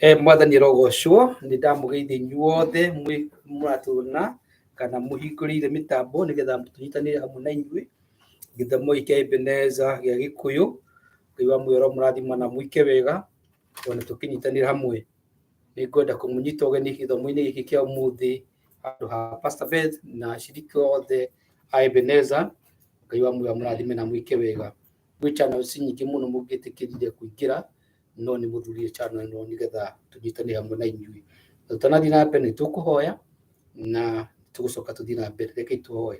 Mwathani arogocwo, nĩ ndamũgeithia inyuothe mwĩ mũratũona kana mũhingũrĩire mĩtambo nĩgetha tũnyitanĩre hamwe na inyuĩ gĩthomo gĩkĩ kĩa Ebeneza gĩa Gĩkũyũ. Ngai wa muoyo aromũrathima na mwĩke wega ona tũkĩnyitanĩra hamwe. Nĩ ngwenda kũmũnyita ũgeni gĩthomo-inĩ gĩkĩ kĩa ũmũthĩ handũ ha Pastor Beth na ashiriki othe a Ebeneza. Ngai wa muoyo amũrathime na mwĩke wega. Gwĩ channels nyingĩ mũno mũngĩtĩkĩrire kũingĩra no nĩ mũthurire channel ĩno nĩgetha tũnyitane hamwe na inyuĩ. Na tũtanathiĩ na mbere nĩ tũkũhoya na tũgũcoka tũthiĩ na mbere. Rekei tũhoe.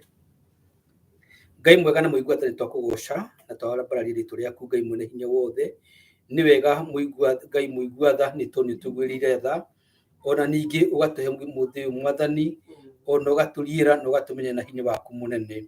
Ngai mwega na mũigua tha nĩ twakũgoca na twambararia rĩtwa rĩaku Ngai mwene hinya wothe. Nĩ wega mũigua Ngai mũigua tha nĩ tondũ nĩ ũtũiguĩrĩire tha ona ningĩ ũgatũhe mũthĩ ũyũ Mwathani ona ũgatũriĩra na ũgatũmenya na hinya waku mũnene.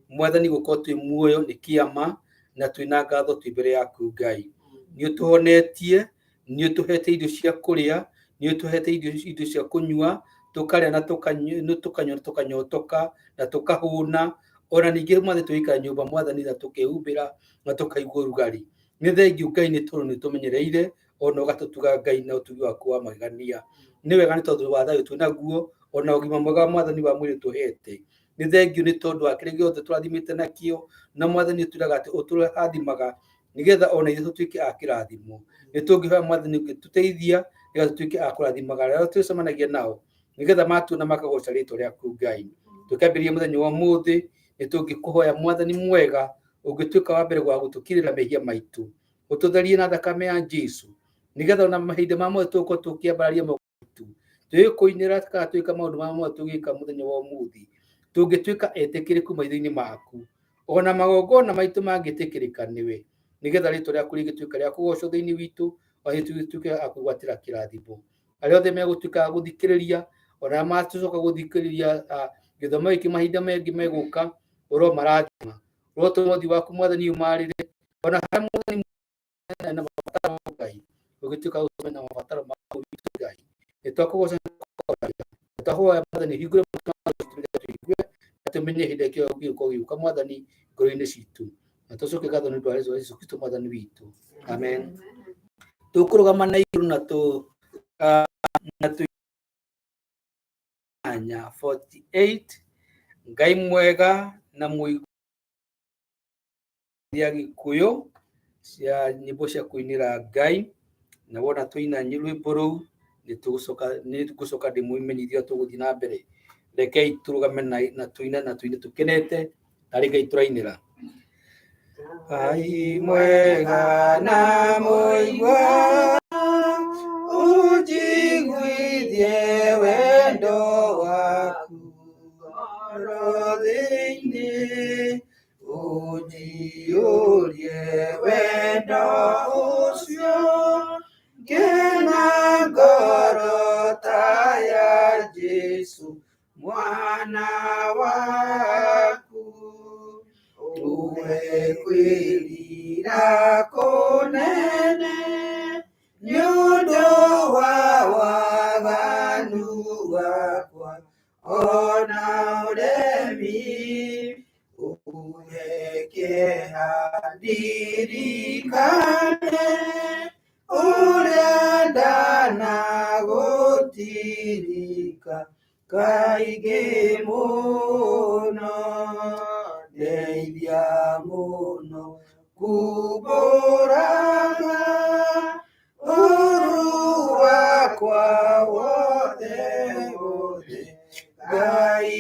Mwathani gũkorwo twĩ muoyo nĩ kĩama na twĩna ngatho twĩ mbere yaku Ngai. Nĩ ũtũhonetie, nĩ ũtũhete irio cia kũrĩa, nĩ ũtũhete indo cia kũnyua, tũkarĩa na tũkanyua na tũkanyotoka na tũkahũna. Ona ningĩ Mwathani tũgĩikara nyũmba Mwathani na tũkehumbĩra na tũkaigua ũrugarĩ. Nĩ thengiũ Ngai nĩ tondũ nĩ ũtũmenyereire ona ũgatũtuga Ngai na ũtugi waku wa magegania. Nĩ wega nĩ tondũ wa thayũ twĩnaguo ona ũgima mwega Mwathani wa mwĩrĩ ũtũhete. Nĩ thengiũ nĩ tondũ wa kĩrĩa gĩothe tũrathimĩte nakĩo na Mwathani ũtwĩraga atĩ ũtũrathimaga nĩgetha ona ithuĩ tũtuĩke a kĩrathimo. Nĩ tũngĩhoya Mwathani ũngĩtũteithia nĩgetha tũtuĩke a kũrathimaga arĩa tũcemanagia nao nĩgetha matuona makagoca rĩtwa rĩaku Ngai. Tũkĩambĩrĩria mũthenya wa ũmũthĩ nĩ tũngĩkũhoya Mwathani mwega ũngĩtuĩka wa mbere wa gũtũkirĩra mehia maitũ, ũtũtherie na thakame ya Jesu nĩgetha ona mahinda ma mothe tũgũkorwo tũkĩambararia moko maitũ twĩkũinĩra kana twĩka maũndũ ma mothe tũgĩka mũthenya wa ũmũthĩ tũngĩtuĩka etĩkĩrĩku maitho-inĩ maku ona magongona maitũ mangĩtĩkĩrĩka nĩwe nĩgetha rĩtwa rĩaku rĩgĩtuĩka rĩa kũgocwo thĩinĩ witũ ona ithuĩ tũtuĩke a kwĩgwatĩra kĩrathimo. Arĩa othe megũtuĩka a gũthikĩrĩria ona arĩa matũcoka gũthikĩrĩria gĩthomo gĩkĩ mahinda mangĩ megũka ũromarathima, ũrotũma ũthiũ waku Mwathani ũmarĩre ona harĩa Mwathani na mabataro Ngai ũgĩtuĩka gũtũmenya na mabataro maku witũ Ngai. Nĩ twakũgoca na twahoya Mwathani hingũre matũ maitũ tũigue na tũmenye hĩndĩ ĩrĩa gĩũka gĩũka Mwathani ngoro-inĩ citũ na tũcoke ngatho nĩ ũndũ wa Jesũ Kristo Mwathani witũ. Amen. Tũkũrũgama na igũrũ na tũ na tũ 48 Ngai mwega na mũigua cia Gĩkũyũ cia nyĩmbo cia kũinĩra Ngai na wona twaina rwĩmbo rũu nĩ tũgũcoka nĩ ngũcoka ndĩmũmenyithie ũrĩa tũgũthiĩ na mbere. Rekei tũrũgame na tũine na tũine tũkenete tarĩ Ngai tũrainĩra. Ngai mwega na mũigua ũnjiguithie wendo waku ngoro thĩinĩ ũnjiyũrie wendo ũcio ngĩna ngoro ta ya Jesũ mwana waku ũhe kwĩrira kũnene nĩ ũndũ wa waganu wakwa ona ũremi ũhe kĩeha ndirikane ũrĩa ndanagũtirika kaingĩ mũno ndeithia mũno kumbũraga ũru wakwa wothe wothe Ngai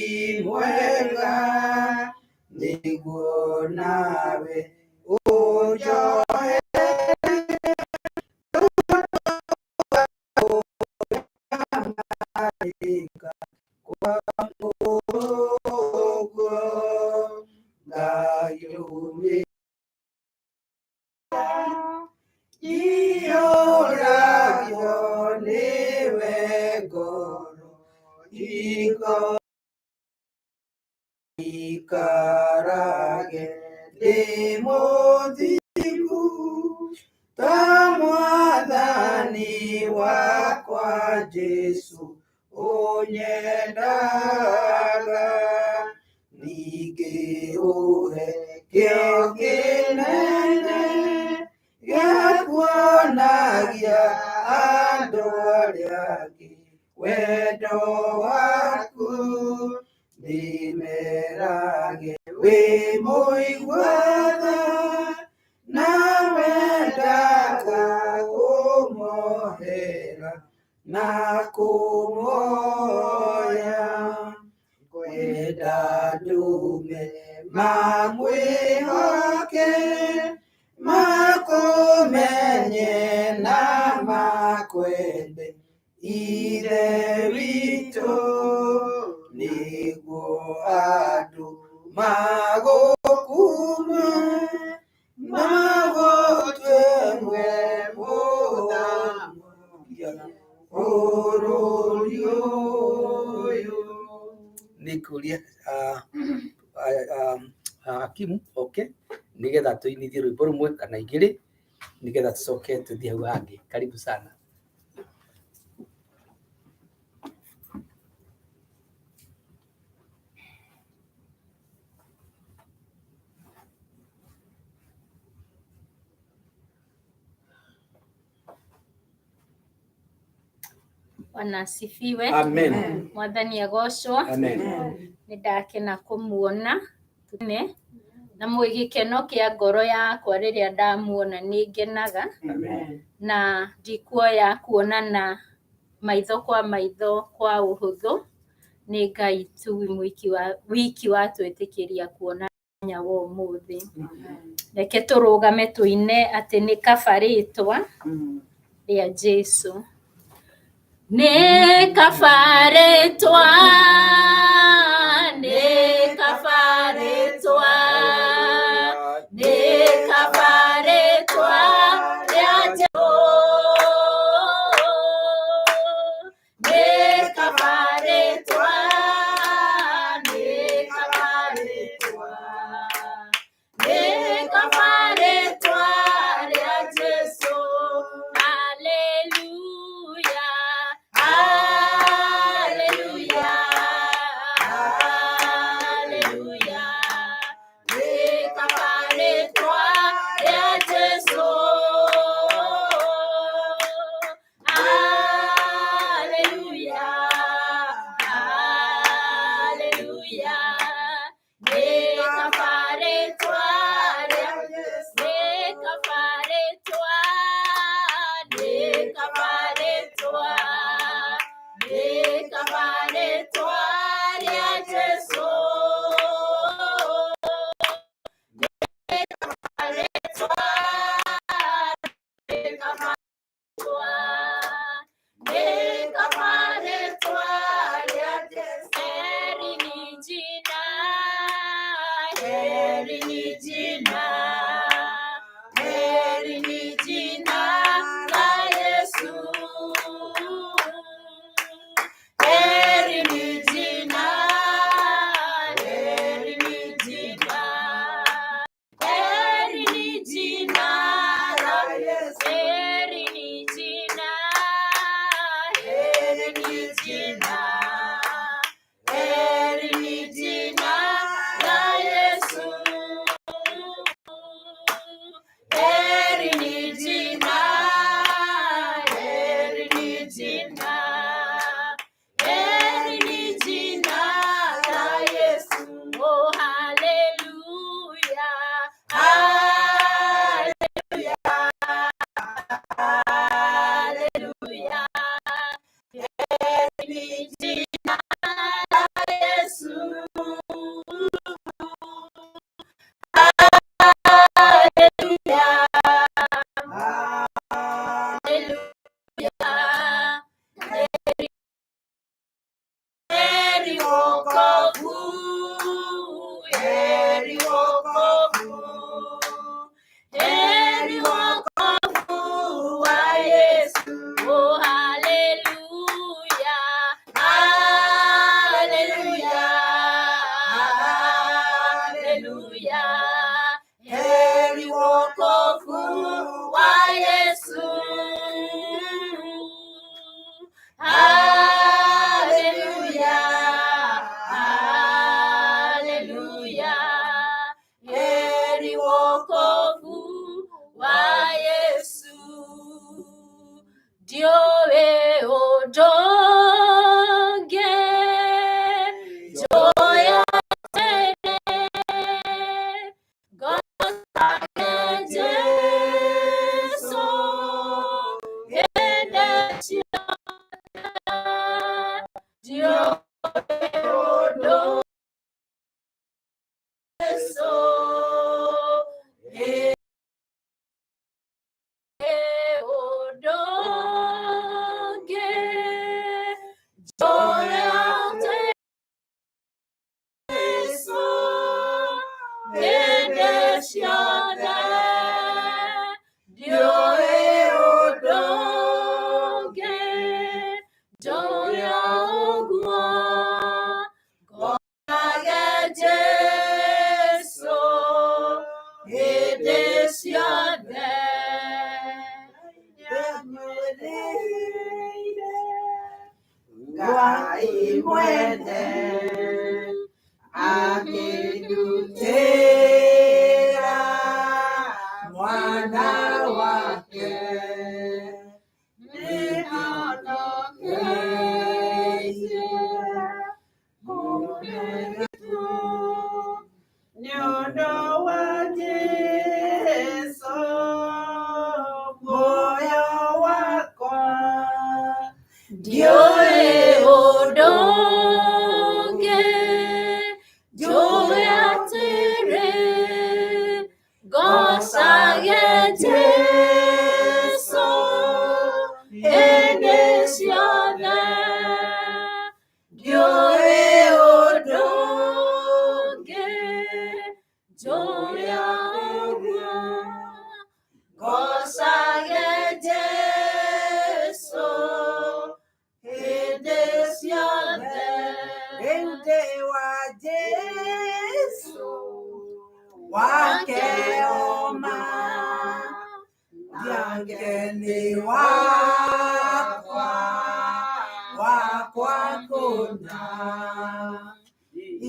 mwega nĩguo nawe ũnjohe kwa mũrũguo Ngai ũmĩ iyũragio nĩwe ngoro ikarage ndĩ mũthingu ta mwathani wakwa Jesũ ũnyendaga ningĩ ũhe kĩo kĩnene gĩa kuonagia andũ arĩa angĩ wendo waku ndĩmerage wĩ mũigua tha na wendaga kũmohera na kũmoya kwenda ndũme mamwĩhoke makũmenye na makwende Ithe witũ nĩguo andũ magũkume magũtue mũthamaki bũrũri ũyũ. Nĩngũria hakimu oke nĩgetha tũinithie rwĩmbo rũmwe kana igĩrĩ nĩgetha tũcoke tũthiĩ hau hangĩ. Karibu sana. Bwana asifiwe. Amen. Mwathani agocwo. Amen. Nĩ ndakena kũmuona ne na mwĩ gĩkeno kĩa ngoro yakwa rĩrĩa ndamuona nĩ ngenaga. Amen. Na ndikuoya kuonana maitho kwa maitho kwa ũhũthũ nĩ Ngai tu wiki watwĩtĩkĩria kuona mũthenya wa ũmũthĩ. Reke tũrũgame tũine atĩ nĩ kaba rĩtwa rĩa Jesũ. Nĩ kaba rĩtwa, nĩ kaba rĩtwa, nĩ kaba rĩtwa rĩa Jesũ. Nĩ kaba rĩtwa, nĩ kaba rĩtwa, nĩ kaba rĩtwa rĩa Jesũ. Hallelujah, hallelujah, hallelujah. Nĩ kaba rĩtwa rĩa Jesũ. Hallelujah, hallelujah. Nĩ kaba rĩtwa rĩa Jesũ. Nĩ kaba rĩtwa, nĩ kaba rĩtwa, nĩ kaba rĩtwa rĩa Jesũ. Nĩ kaba rĩtwa, nĩ kaba rĩtwa, nĩ kaba rĩtwa rĩa Jesũ. Heri ni jina, heri ni jina, heri ni jina la Yesu. Heri ni jina, heri ni jina, heri ni jina la Yesu. Heri ni jina, heri ni jina, heri ni jina la Yesu. Heri ni jina, heri ni jina, heri ni jina la Yesu. Oh, hallelujah, hallelujah, hallelujah. Heri ni jina la Yesu. Hallelujah, hallelujah. Heri wokovu, heri wokovu, heri wokovu wa Yesu. Oh, hallelujah, hallelujah, hallelujah. Heri wokovu wa Yesu. Hallelujah, hallelujah. Heri wokovu wa Yesu. Ndiũĩ Ngai mwene akĩndutĩra mwana wake nĩhonoketie kũmeretu nĩ ũndũ wa Jesũ muoyo wakwa Ndiũĩ ũndũ ũngĩ, njũĩ atĩrĩ, ngocage Jesũ hĩndĩ ciothe. Ndiũĩ ũndũ ũngĩ, njũĩ ũguo, ngocage Jesũ hĩndĩ ciothe. Rĩu ndĩ wa Jesũ wake oma ndiake nĩ wakwa wakwa kũna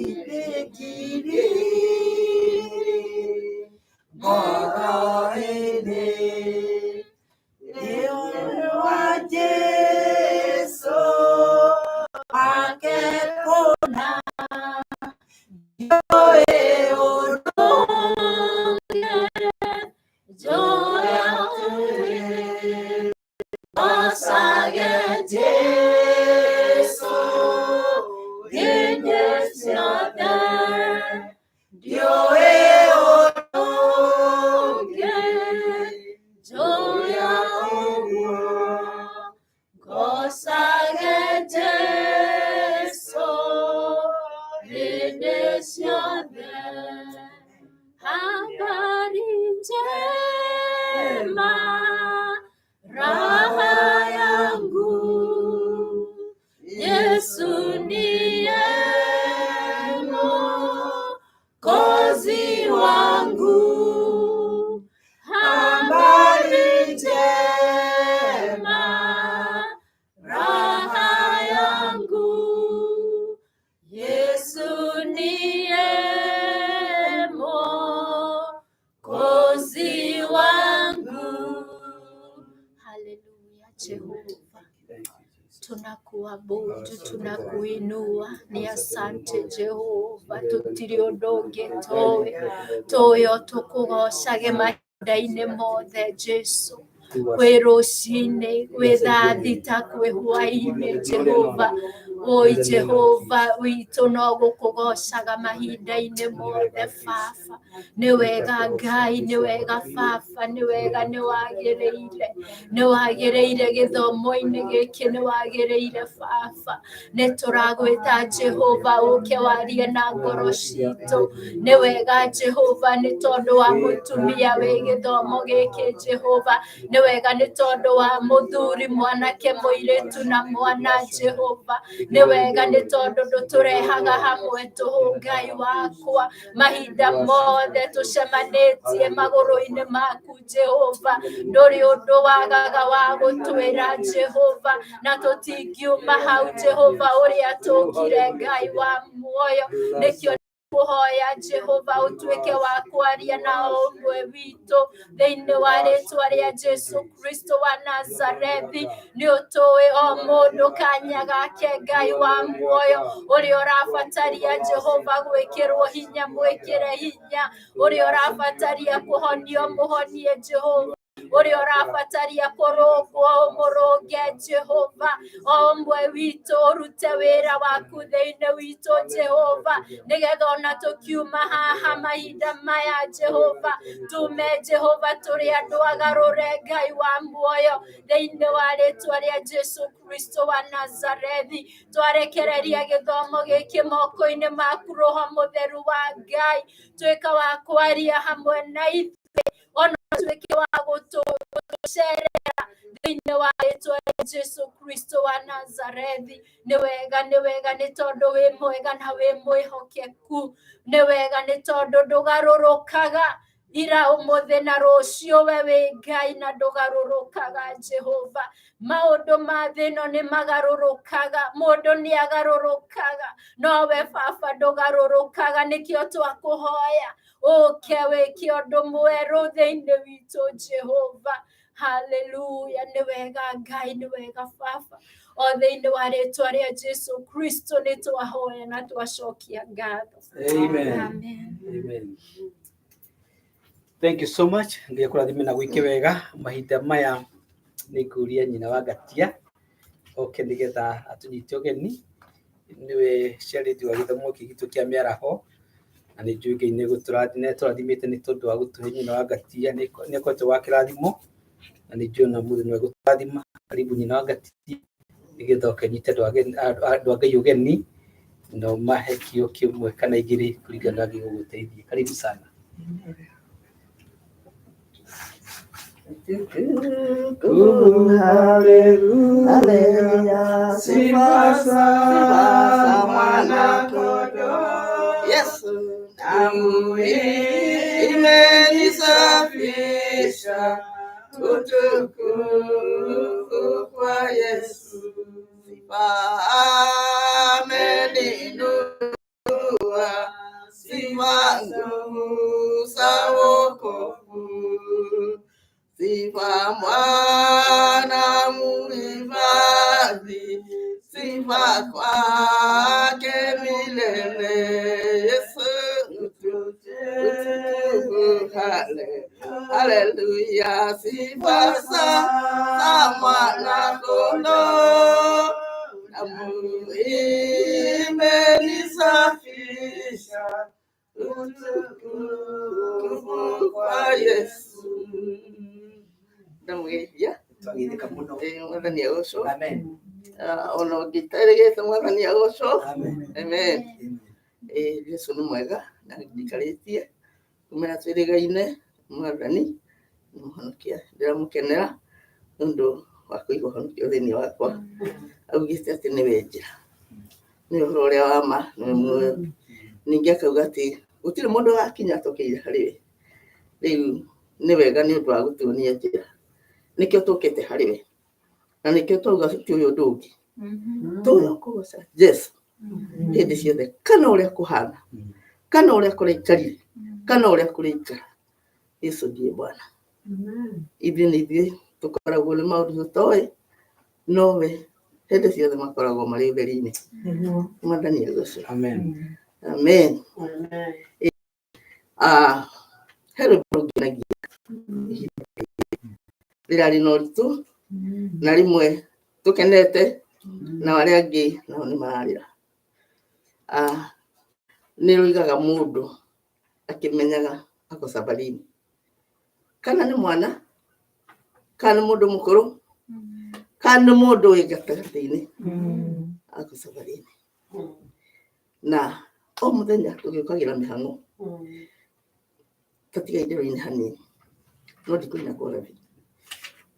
ithĩkiri ngoro-inĩ nĩ wa Jesũ wake kũna ndiũĩ ũndũ ndiũĩ ũndũ Habari njema, raha yangu, Yesu ndiye Mwokozi wangu. Habari njema, raha yangu, Yesu ndiye Mwokozi wangu. Haleluya, Jehova. Tunakuabudu, tunakuinua. Ni asante Jehova, tutiri ũndũ ũngĩ tũĩ tũĩ o tũkũgocage mahinda-inĩ mothe Jesu, kwĩ rũcinĩ, gwĩ thaa thita, kwĩ hwaĩ-inĩ Jehova. Oi Jehova witũ no gũkũgocaga mahinda-inĩ mothe Baba. Nĩ wega Ngai, nĩ wega Baba, nĩ wega, nĩ wagĩrĩire, nĩ wagĩrĩire gĩthomo-inĩ gĩkĩ, nĩ wagĩrĩire Baba. Nĩ tũragwĩta Jehova ũke warie na ngoro citũ. Nĩ wega Jehova nĩ tondũ wa mũtumia wĩ gĩthomo gĩkĩ Jehova. Nĩ wega nĩ tondũ wa mũthuri, mwanake, mũirĩtu na mwana Jehova. Nĩ wega nĩ tondũ ndũtũrehaga hamwe tũhũ Ngai wakwa. Mahinda mothe tũcemanĩtie magũrũ-inĩ maku Jehova. Ndũrĩ ũndũ wagaga wa gũtwĩra Jehova, na tũtingiuma hau Jehova ũrĩa tũkire Ngai wa muoyo. Nĩkĩo kũhoya Jehova ũtuĩke wa kwaria na o ũmwe witũ thĩinĩ wa rĩtwa rĩa Jesu Kristo wa Nazarethi. Nĩ ũtũĩ o mũndũ kanya gake Ngai wa muoyo, ũrĩa ũrabataria Jehova gwĩkĩrwo hinya mwĩkĩre hinya, ũrĩa ũrabataria kũhonio mũhonie Jehova, ũrĩa ũrabataria kũrũngwo ũmũrũnge Jehova. O ũmwe witũ ũrute wĩra waku thĩinĩ witũ Jehova, nĩgetha ona tũkiuma haha mahinda maya Jehova, tume Jehova tũrĩ andũ agarũre Ngai wa muoyo thĩinĩ wa rĩtwa rĩa Jesu Kristo wa Nazarethi. Twarekereria gĩthomo gĩkĩ moko-inĩ maku Roho Mũtheru wa Ngai, tuĩka wa kwaria hamwe na ithuĩ, ona tuĩke wa gũtũcerera thĩinĩ wa rĩtwa rĩa Jesu Kristo wa Nazarethi. Nĩ wega, nĩ wega nĩ tondũ wĩ mwega na wĩ mwĩhokeku. Nĩ wega nĩ tondũ ndũgarũrũkaga. Ira ũmũthĩ na rũciũ we wĩ Ngai na ndũgarũrũkaga Jehova. Maũndũ ma thĩ ĩno nĩ magarũrũkaga, mũndũ nĩ agarũrũkaga, nowe baba ndũgarũrũkaga, nĩkĩo twakũhoya ũke wĩke ũndũ mwerũ thĩinĩ witũ Jehova. Haleluya, nĩ wega Ngai, nĩ wega baba. O thĩinĩ wa rĩtwa rĩa Jesu Kristo nĩ twahoya na twacokia ngatho. Amen. Amen. Amen. Thank you so much. Ngai akũrathime na gwĩke wega. Mahinda maya nĩ ngũria nyina wa Ngatia oke nĩgetha atũnyite ũgeni. Nĩwe ciarĩti wa gĩthomo gĩkĩ gitũ kĩa mĩaraho na nĩ njũĩ Ngai nĩ tũrathimĩte nĩ tondũ wa gũtũhe nyina wa Ngatia, nĩ akoretwo wa kĩrathimo na nĩ njũĩ ona ũmũthĩ nĩwe gũtũrathima. Karibu nyina wa Ngatia nĩgetha oke anyite andũ a Ngai ũgeni na ũmahe kĩo kĩmwe kana igĩrĩ kũringana na Ngai gũgũteithia. Karibu sana. Haleluya, sifa za mwana kondoo. Yesu, damu imenisafisha, utukufu kwa Yesu. Sifa ameninua, sifa nguvu za wokovu. Sifa mwana muhifadhi, sifa kwake milele. Yesu utukufu, haleluya. Sifa za mwana kondoo, damu imenisafisha, utukufu kwa Yesu. Ndamũgeithia. Twageithĩka mũno. Mwathani agocwo. Amen. Ona ũngĩterĩgĩte Mwathani agocwo. Amen. Amen. Jesu nĩ mwega na ndikarĩtie kumĩra twĩrĩgaine Mwathani nĩ mũhonokia, ndĩramũkenera nĩ ũndũ wa kũiga ũhonokio thĩinĩ wakwa. Augĩte atĩ nĩwe njĩra, nĩwe ũhoro ũrĩa wa ma, nĩwe muoyo. Ningĩ akauga atĩ gũtirĩ mũndũ wakinya atokeire harĩ we. Rĩu nĩ wega nĩ ũndũ wa gũtuonia njĩra, nĩkĩo tũkĩte harĩ we na nĩkĩo twauga tũtiũĩ ũndũ ũngĩ, tũĩ o kũgoca Jesu hĩndĩ ciothe, kana ũrĩa kũhana, kana ũrĩa kũraikarire, kana ũrĩa kũrĩikara. Yesu ndiye Bwana. Ithuĩ nĩ ithuĩ tũkoragwo nĩ maũndũ tũtoĩ, nowe hĩndĩ ciothe makoragwo marĩ ũtheri-inĩ. Mwathani agocwo. Amen. Amen. He rwĩmbo rũngenagia rĩrarĩ na ũritũ na rĩmwe tũkenete na arĩa angĩ nao nĩ mararĩra. Nĩ rũigaga mũndũ akĩmenyaga ako sabarini, kana nĩ mwana, kana nĩ mũndũ mũkũrũ, kana nĩ mũndũ wĩ gatagatĩ-inĩ, ako sabarini. Na o mũthenya tũgĩũkagĩra mĩhang'o, tatiga indĩro-inĩ hanini, no ndikũina korathi.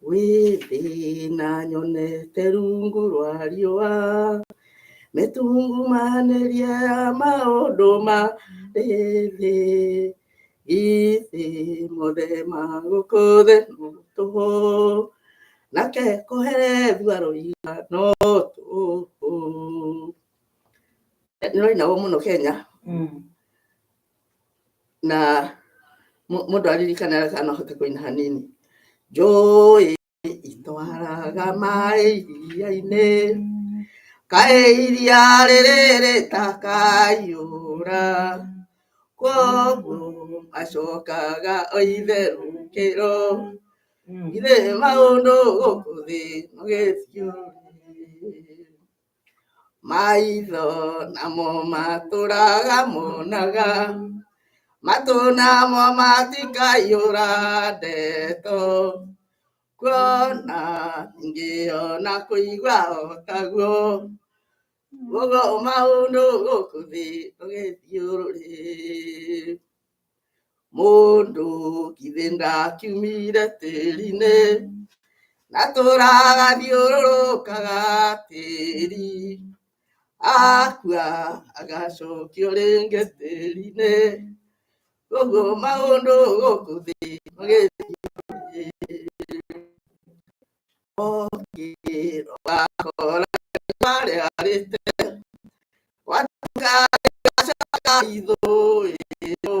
Wĩ thĩna nyonete rungu rwa riũa, mĩtungumanĩrie ya maũndũ ma thĩ, githĩ mothe ma gũkũ thĩ no tũhũ, nake kũherethio aroiga no tũhũ. Nĩ rũinagwo mũno Kenya, na mũndũ aririkana kana no ahote kũina hanini. Njũĩ itwaraga maĩ iria-inĩ, kaĩ iria rĩrĩ rĩtakaiyũra, kwoguo macokaga o itherũkĩro, githĩ maũndũ gũkũ thĩ no gĩthiũrũrĩ. Maitho namo matũraga monaga, matũ namo matikaiyũra ndeto, kuona ningĩ ona kũigua o taguo, ũguo maũndũ gũkũ thĩ no gĩthiũrũrĩ. Mũndũ githĩ ndakiumire tĩri-inĩ, na tũragathiũrũrũkaga tĩri, akua agacokio rĩngĩ tĩri-inĩ, Koguo maũndũ gũkũ thĩ magĩthiĩ okĩra ũgakora marĩarĩte watuka rĩgacoka ithũĩro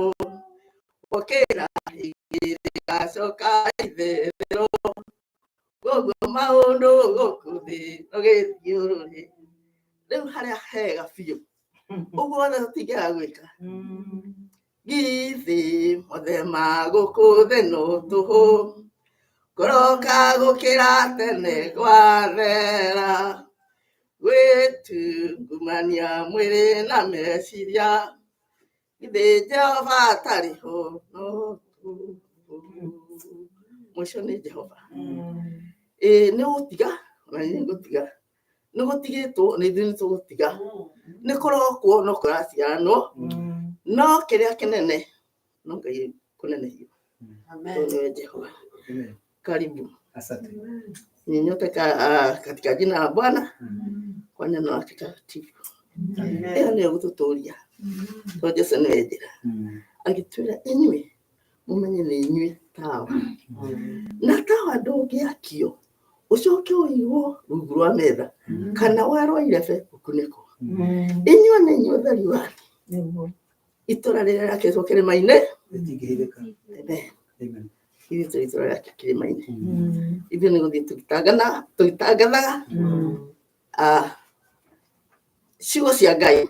ũkĩra rĩngĩ rĩgacoka itherero koguo maũndũ gũkũ thĩ magĩthiũrũrĩ rĩu harĩa hega biũ ũguo wothe tũtingĩaga gwĩka githĩ mothe ma gũkũ thĩ no tũhũ kũroka gũkĩra tene gwathera gwĩtungumania mwĩrĩ na meciria githĩ Jehova atarĩ ho no tũhũ. Mũico nĩ Jehova. Ĩĩ nĩ ũgũtiga na niĩ ngũtiga nĩ gũtigĩtwo na ithuĩ nĩ tũgũtiga nĩ kũrokwo no kũraciaranwo no kĩrĩa kĩnene no Ngai kũnenehio tondũ nĩwe Jehova. Amen. Karibu Asante. nyinyi katika jina la Bwana kwa neno lake takatifu. Ĩyo nĩyo gũtũtũria tondũ Jesũ nĩwe njĩra. Agĩtwĩra inyuĩ mũmenye nĩ inyuĩ tawa na tawa ndũngĩakio ũcoke ũigwo rungu rwa metha kana warwo irebe ũkunĩkwo. Inyuĩ nĩ inyuĩ ũtheri wa thĩ. Itũra rĩrĩa rĩakĩtwo kĩrĩma-inĩ. Rĩtingĩhithĩka. Amen. Amen. Ithuĩ tũrĩ itũra rĩake kĩrĩma-inĩ. Ithuĩ nĩ gũthiĩ tũgĩtangathaga ciugo cia Ngai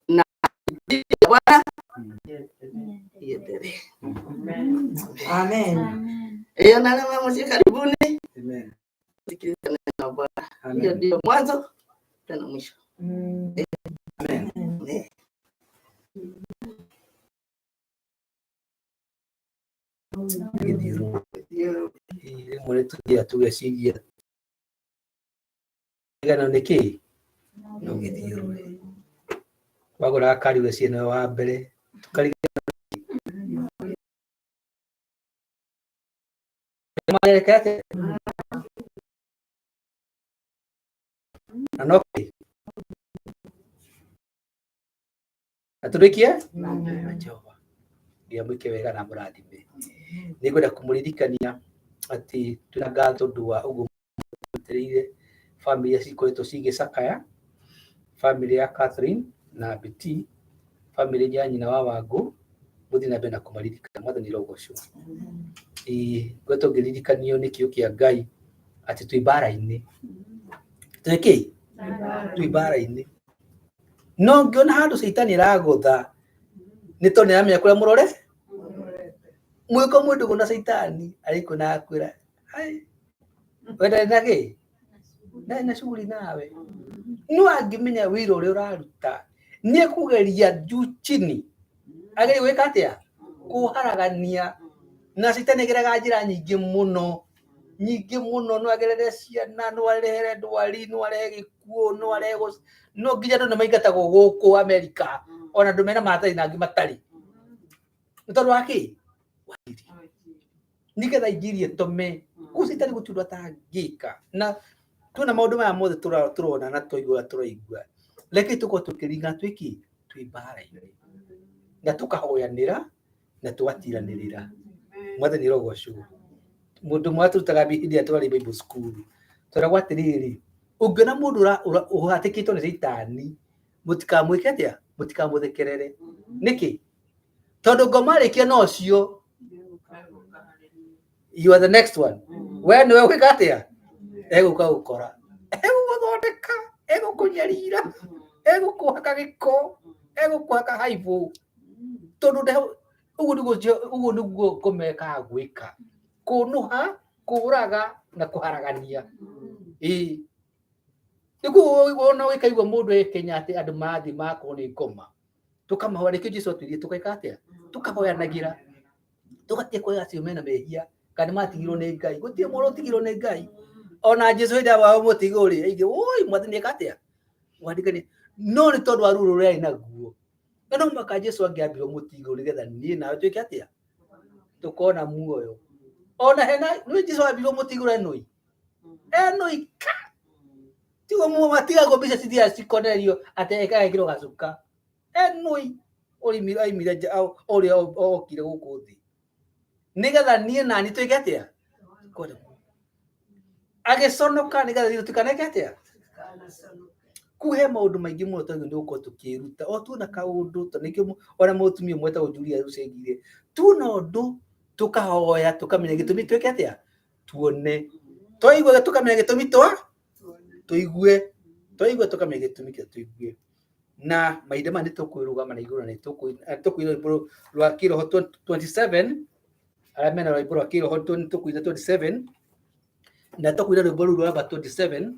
na Bwana iendelee. Amen. Ĩyo na arĩa mamũciĩ karibuni Amen. sikiliza neno la Bwana. Hiyo Amen. ndio mwanzo tena mwisho. Amen. Amen. Gĩthiũrũrĩ. Rĩmwe nĩ tũthiaga tũgeciria gano nĩ kĩĩ no gĩthiũrũrĩ. Wagũra gakari ũgeciria nĩwe wa mbere tũkariganĩrwo marekete na no kĩ na tũrĩkie na Jehova nginya mwĩke wega na mũrathime. Nĩngwenda kũmũririkania atĩ twĩna ngatho tondũ wa ũguo mũtũrĩire bamĩrĩ iria cikoretwo cigĩcakaya, bamĩrĩ ya Catherine na Betty, bamĩrĩ ya nyina wa Wangũ, mũthiĩ na mbere na kũmaririkana. Mwathani arogocwo. Ĩĩ ngoretwo ngĩririkanio nĩ kĩo kĩa Ngai atĩ twĩ mbara-inĩ. Twĩ kĩ? Twĩ mbara-inĩ. No ngĩona handũ caitani aragũtha nĩ tondũ nĩ aramenya kũrĩa mũrore mwĩko mwĩ ndũgũ na caitani arĩkuo na akwĩra "Ai, we ndarĩ na kĩ ndarĩ na shughuli nawe no angĩmenya wĩra ũrĩa ũraruta nĩ ekũgeria juu chini agerie gwĩka atĩa kũharagania na caitani ageraga njĩra nyingĩ mũno nyingĩ mũno no agerere ciana no arehere ndwari no arehe gĩkuũ no arehe no nginya andũ nĩ maingatagwo gũkũ Amerika ona andũ mena maratathi na angĩ matarĩ nĩ tondũ wa kĩ nĩgetha injiri ĩtome kũu caitani gũtirĩ ũndũ atangĩka na tuona maũndũ maya mothe tũrona na twaigua tũraigua reke tũkorwo tũkĩringa twĩki twĩ mbara-inĩ na tũkahoyanĩra na tũgatiranĩrĩra. Mwathani arogocwo. Mũndũ ũmwe atũrutaga hĩndĩ ĩrĩa twarĩ Bible school tweragwo atĩrĩrĩ ũngĩona mũndũ ũhatĩkĩtwo nĩ caitani mũtikamwĩke atĩa mũtikamũthekerere. Nĩkĩ? Tondũ ngoma arĩkia na ũcio you are the next one. We nĩwe ũgwĩka atĩa egũka gũkora egũgũthondeka egũkũnyarira egũkũhaka gĩko egũkũhaka haibũ tondũ ũguo nĩguo ũguo nĩguo ngoma ĩkaga gwĩka kũnũha kũraga na kũharagania. Ĩĩ nĩguo wona ũgĩkaigua mũndũ e Kenya atĩ andũ marathiĩ magakorwo nĩ ngoma tũkamahoya nĩkĩo Jesũ atwĩrire tũgeka atĩa tũkahoyanagĩra tũgatiga kuoya acio mena mehia kana nĩ matigirwo nĩ Ngai gũtirĩ mũndũ ũtigirwo nĩ Ngai ona Jesũ hĩndĩ ĩrĩa mũtĩ igũrũ rĩ aigire woi mwathani eka atĩa wandĩkani no nĩ tondũ wa ruo rũrĩa arĩ naguo na no mũhaka Jesũ angĩambirwo mũtĩ igũrũ nĩgetha niĩ nawe twĩke atĩa tũkona muoyo ona hena nĩ Jesũ ambirwo mũtĩ igũrũ enũi enũi ka tiguo matigagwo mbica cithiaga cikonererio atĩ ekagekĩrwo gacuka enũi Oimire aimire nja ũrĩa okire gũkũ thĩ nĩgetha niĩ na niĩ twĩke atĩa? Kwenda. Agĩconoka nĩgetha ithuĩ tũtikaneke atĩa? Kũu he maũndũ maingĩ mũno twagĩrĩirwo nĩ gũkorwo tũkĩruta. O tuona kaũndũ ta nĩkĩo ona mũtumia ũmwe wetagwo Julia Rucengire, tuona ũndũ tũkahoya tũkamenya gĩtũmi twĩke atĩa? Tuone. Twaigua tũkamenya gĩtũmi twa tũigue. Twaigua tũkamenya gĩtũmi kĩa tũigue. Na mahinda maya nĩ tũkwĩrũgama na igũrũ na nĩ tũkũina rwĩmbo rwa kĩroho 27, arĩa mena rwĩmbo rwa kĩroho nĩ tũkũina 27, na tũkũina rwĩmbo rũu rwa namba 27,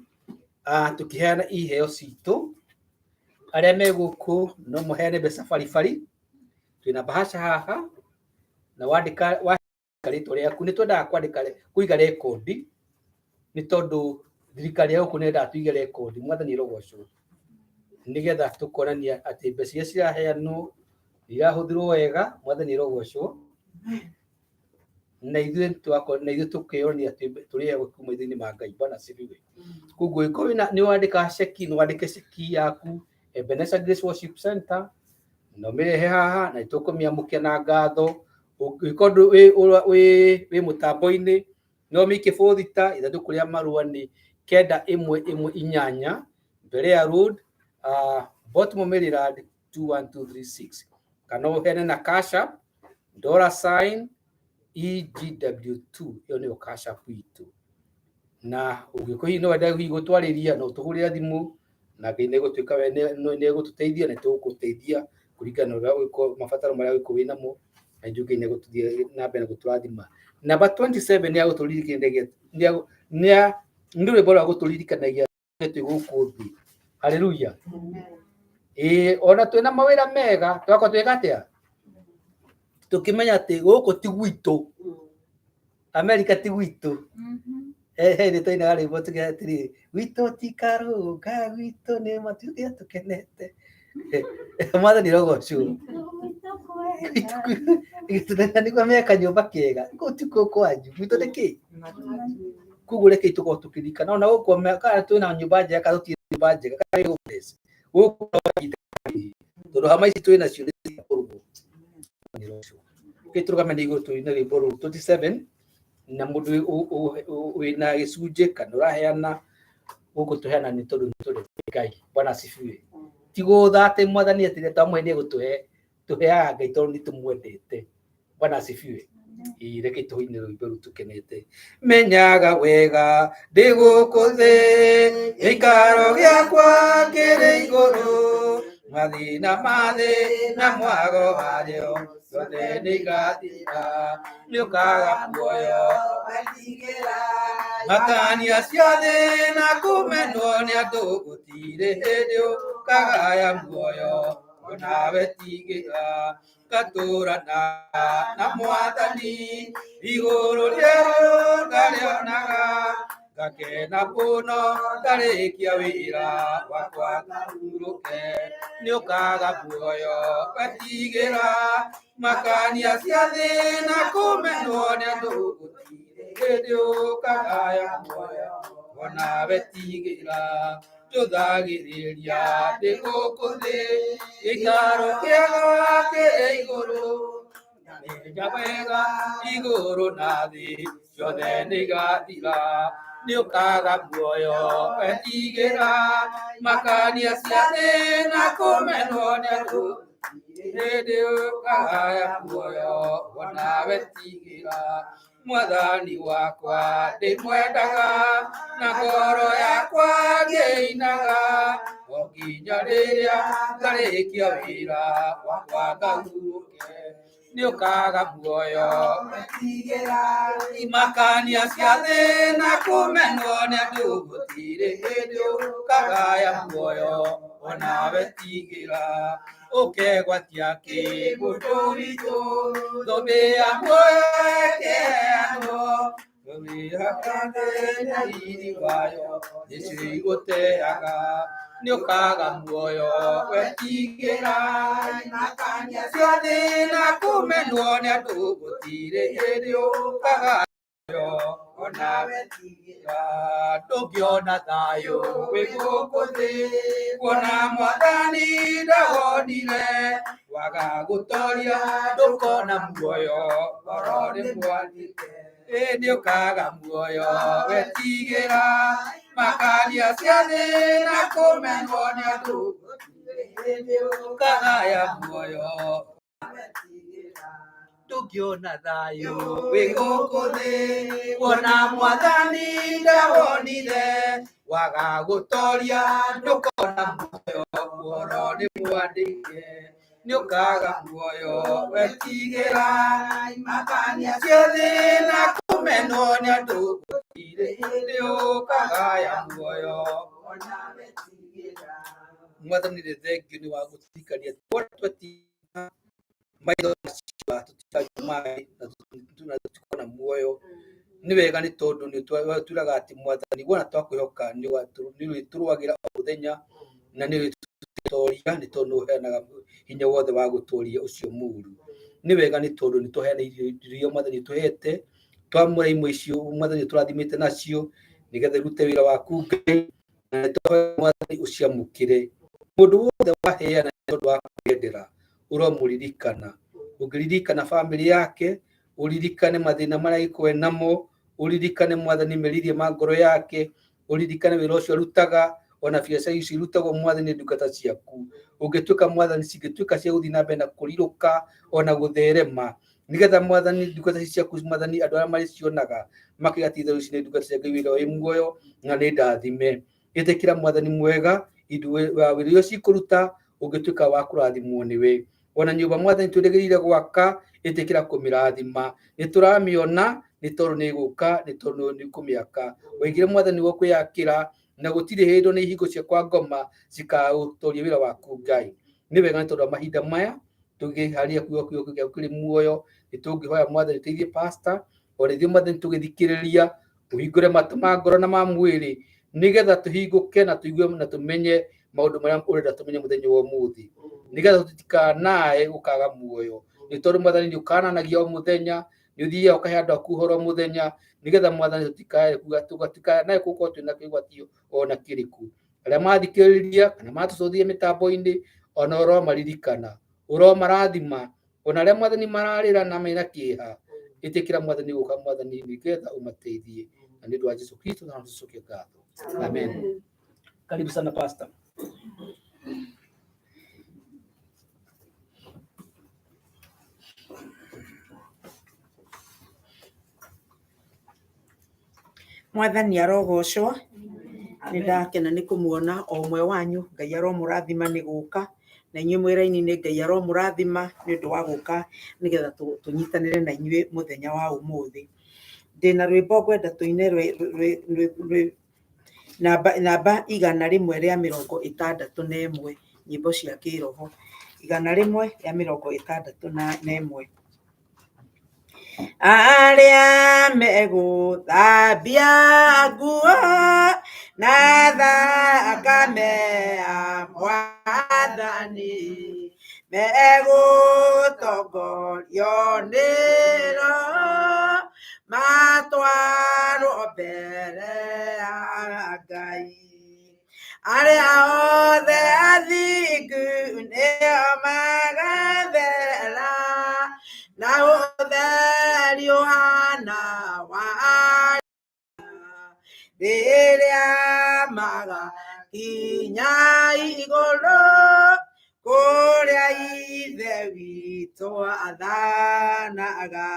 tũkĩheana iheo citũ. Arĩa me gũkũ no mũheane mbeca baribari, twĩna bahasha haha, na wandĩka rĩtwa rĩaku. Nĩ twendaga kwandĩka kũiga rekondi, nĩ tondũ thirikari ya gũkũ nĩ yendaga tũige rekondi. Mwathani arogocwo, nĩgetha tũkonania atĩ mbeca iria ciraheanwo irahũthĩrwo wega. Mwathani arogocwo. Na ithuĩ tũgakorwo na ithuĩ tũkeyonania atĩ tũrĩ ega kuma maitho-inĩ ma Ngai. Bwana asifiwe. Koguo ĩkorwo wĩna nĩ wandĩka ceki, nĩ wandĩke ceki yaku Ebenezer Grace Worship Center, na ũmĩrehe haha na nĩtũkũmĩamũkĩra na ngatho. Ũngĩkorwo wĩ mũtambo-inĩ, no ũmĩikie bũthita. Ithandũkũ rĩa marũa nĩ 9118, Berea Road, Baltimore, Maryland 21236, kana ũheane na Cash App dollar sign EGW2. Ĩyo nĩyo Cash App itũ. Na ũngĩkorwo hihi no wende hihi gũtwarĩria, no ũtũhũrĩre thimũ, na Ngai nĩ egũtuĩka we nĩ egũtũteithia na tũgũteithia kũringana na ũrĩa ũgũkorwo mabataro marĩa ũgũkorwo wĩ namo, na ithuĩ Ngai nĩ egũthiĩ na mbere na gũtũrathima. Namba 27 nĩ ya gũtũririkanagia, nĩ rwĩmbo rwa gũtũririkanagia twĩ gũkũ thĩ. Haleluya. Ĩĩ, ona twĩna mawĩra mega, twakorwo twĩka atĩa, tũkĩmenya atĩ gũkũ ti gwitũ, Amerika ti gwitũ. He nĩ twainaga rwĩmbo tuge atĩrĩ, gwitũ ti karũnga, gwitũ nĩ matuge tũkenete. Mwathani rogocwo. Nĩguo meka nyũmba kĩega, kũu ti kuo kwanyu, gwitũ nĩ kĩ? Koguo rekei tũkorwo tũkĩririkana ona gũkũ kana twĩna nyũmba njega kana tũtirĩ nyũmba njega, kana wĩ homeless, gũkũ no kahinda kanini, tondũ hama ici twĩ nacio nĩ cia kũrugwo. Rekei tũrũgame na igũrũ tũine rwĩmbo rũu 27, na mũndũ wĩna gĩcunjĩ kana ũraheana gũkũ, tũheana nĩ tondũ nĩ tũrĩ Ngai. Bwana asifiwe. Ti gũtha atĩ Mwathani atĩ twamũhe nĩ egũtũhe, tũheaga Ngai tondũ nĩ tũmwendete. Bwana asifiwe. Ĩĩ, reke tũine rwĩmbo rũu tũkenete. Menyaga wega ndĩ gũkũ thĩ, gĩikaro gĩakwa kĩrĩ igũrũ, mathĩna ma thĩ na mwago warĩo ciothe nĩigathira, nĩũkaga muoyo. Makania cia thĩ na kũmenwo nĩ andũ, gũtirĩ hĩndĩ ũkagaya muoyo, onawe tigĩra ngatũrana na Mwathani igũrũ rĩerũ ngarĩonaga, ngakena mũno ngarĩkia wĩra wakwa ngahurũke. Nĩũkaga muoyo wetigĩra makania cia thĩ na kũmenwo nĩ andũ, gũtirĩ hĩndĩ ũkagaya muoyo, onawe tigĩra. Njũthagĩrĩria ndĩ gũkũ thĩ, gĩikaro kĩega kĩrĩ igũrũ, ndamenya wega igũrũ na thĩ ciothe nĩigathira, nĩũkaga muoyo wetigĩra makania cia thĩ na kũmenwo nĩ andũ, hĩndĩ ũkagaya muoyo, onawe tigĩra. Mwathani wakwa ndĩmwendaga na ngoro yakwa ngĩinaga, o nginya rĩrĩa ngarĩkia wĩra wakwa ngahurũke. Nĩũkaga muoyo imakania cia thĩ na kũmenwo nĩ andũ, gũtirĩ hĩndĩ ũkagaya muoyo, onawe tigĩra. Ũkegwatia kĩgũndũ witũ, thũmbĩ ya muoyo ĩkĩheanwo, thũmbĩ ya na riri wayo nĩcio igũteaga. Nĩũkaga muoyo wetigĩra imakania cia thĩ na kũmenwo nĩ andũ, gũtirĩ hĩndĩ ũkaga onawe tigĩra. Ndũngĩona thayũ wĩ gũkũ thĩ, kuona Mwathani ndawonire. Waga gũtoria ndũkona muoyo, ũhoro nĩ mwandĩke, ĩ nĩũkaga muoyo. Wetigĩra makania cia thĩ na kũmenwo nĩ andũ, ũkagaya muoyo. Ndũngĩona thayũ wĩ gũkũ thĩ, wona mwathani ndawonire. Waga gũtoria ndũkona muoyo, ũhoro nĩ mwandĩke, nĩũkaga muoyo. Wetigĩra makania cia thĩ na kũmenwo nĩ andũ, gũtirĩ hĩndĩ ũkagaya muoyo. Mwathani nĩ thengio nĩ wa gũtũririkania twetigĩra maitho tũtikanyua maĩ na tũtikona muoyo. Nĩ wega nĩ tondũ nĩ twĩraga atĩ mwathani wona twakwĩhoka nĩ ũrĩtũrũagĩra o mũthenya na nĩ ũrĩtũtoria nĩ tondũ nĩ ũheanaga hinya wothe wa gũtũria ũcio mũru. Nĩ wega nĩ tondũ nĩ tũheana irio iria mwathani ũtũhete, twamũra imwe icio mwathani ũtũrathimĩte nacio nĩgetha irute wĩra waku Ngai, na nĩ tũhoya mwathani ũciamũkĩre. Mũndũ wothe waheana nĩ tondũ wa kwĩyendera ũromũririkana. Ũngĩririkana bamĩrĩ yake, ũririkane mathĩna marĩa angĩkorwo namo, ũririkane mwathani merirĩria ma ngoro yake, ũririkane wĩra ũcio arutaga, ona biacara icio irutagwo mwathani nĩ ndungata ciaku. Ũngĩtuĩka mwathani cingĩtuĩka cia gũthiĩ na mbere na kũrirũka ona gũtherema, nĩgetha mwathani ndungata ici ciaku mwathani andũ arĩa marĩcionaga makiuga ti itherũ ici nĩ ndungata cia Ngai wĩra wĩ muoyo na nĩ ndathime. Ĩtĩkĩra mwathani mwega wĩra ũrĩa cikũruta ũngĩtuĩka wa kũrathimwo nĩwe. Ona nyũmba mwathani twĩrĩgĩrĩire gwaka, ĩtĩkĩra kũmĩrathima. Nĩ tũramĩona nĩ tondũ nĩ ĩgũka, nĩ tondũ nĩ kũmĩaka. Waigire mwathani wa kwĩyakĩra na gũtirĩ hĩndĩ ona ihingo cia kwa ngoma cikaũtoria wĩra waku Ngai. Nĩ wega nĩ tondũ wa mahinda maya tũngĩharia kiugo kiugo gĩaku kĩrĩ muoyo, nĩ tũngĩhoya mwathani ũteithie pastor, ona ithuĩ mwathani tũgĩthikĩrĩria, ũhingũre matũ ma ngoro na ma mwĩrĩ nĩgetha tũhingũke na tũigue na tũmenye maũndũ marĩa ũrenda tũmenye mũthenya wa ũmũthĩ, nĩgetha tũtikanae gũkaga muoyo. Nĩ tondũ mwathani nĩ ũkananagia o mũthenya, nĩ ũthiaga ũkahe andũ aku ũhoro o mũthenya, nĩgetha mwathani tũtikanae gũkorwo twĩna kĩgwatio ona kĩrĩkũ. Arĩa mathikĩrĩria kana matũcũthia mĩtambo-inĩ, ona ũromaririkana, ũromarathima, ona arĩa mwathani mararĩra na mena kĩeha, ĩtĩkĩra mwathani gũka mwathani nĩgetha ũmateithie. Na nĩ ũndũ wa Jesu Kristo na tũcokie ngatho. Amen. Karibu sana pastor. Mwathani arogocwo. Nĩ ndakena nĩ kũmuona o ũmwe wanyu. Ngai aromũrathima nĩ gũka, na inyuĩ mwĩ raini-inĩ Ngai aromũrathima nĩ ũndũ wa gũka nĩgetha tũnyitanĩre na inyuĩ mũthenya wa ũmũthĩ. Ndĩna rwĩmbo ngwenda tũine rwĩ namba 161, nyĩmbo cia kĩroho. 161. Arĩa megũthambia nguo na thakame ya Mwathani, megũtongorio nĩ Roho matwarwo mbere ya Ngai. Arĩa othe athingu nĩo magathera, na ũtheri ũhana wa rĩrĩa magakinya igũrũ, kũrĩa Ithe witũ athanaga.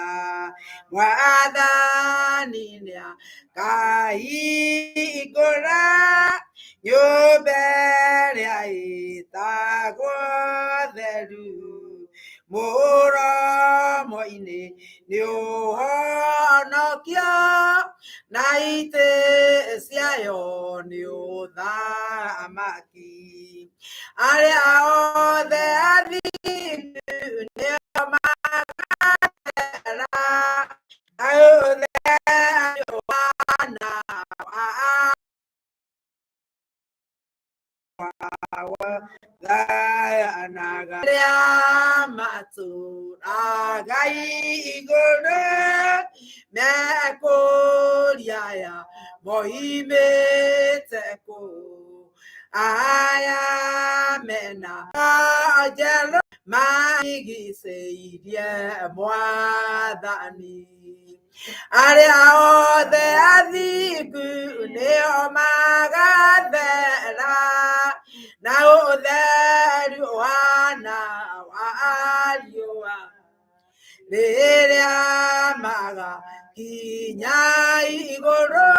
Mwathani nĩakahingũra nyũmba ĩrĩa ĩtagwo theru, mũromo-inĩ nĩ ũhonokio, na itĩ ciayo nĩ ũthamaki. Arĩa othe athingu nĩo magathera, na ũtheri ũhana wa thayanaga. Arĩa matũũraga igũrũ mekũria aya moimĩte kũ, aya mena njerũ Marigicĩirie Mwathani. Arĩa othe athingu nĩo magathera na ũtheru ũhana wa riũa rĩrĩa magakinya igũrũ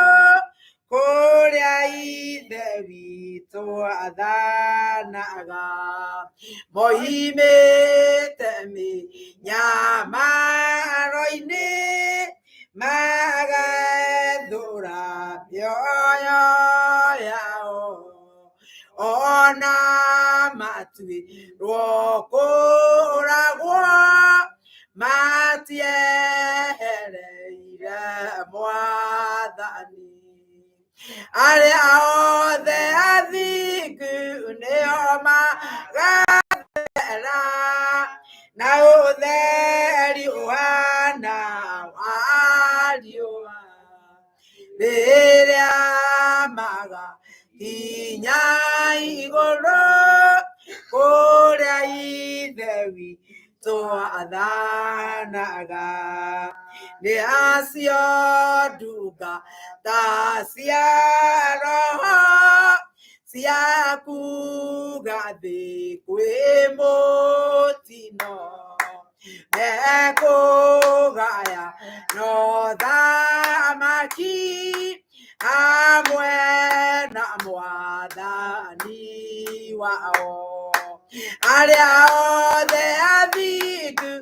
kũrĩa Ithe witũ athanaga. Moimĩte mĩnyamaro-inĩ magethũra mĩoyo yao ona matuĩrwo kũũragwo matiehereire Mwathani. Arĩa othe athingu nĩo magathera na ũtheri ũhana wa riũa rĩrĩa magakinya igũrũ kũrĩa Ithe witũ athanaga. Nĩ acio ndungata cia Roho cia kuga thĩ kwĩ mũtino mekũgaya no thamaki hamwe na Mwathani wao. Arĩa othe athingu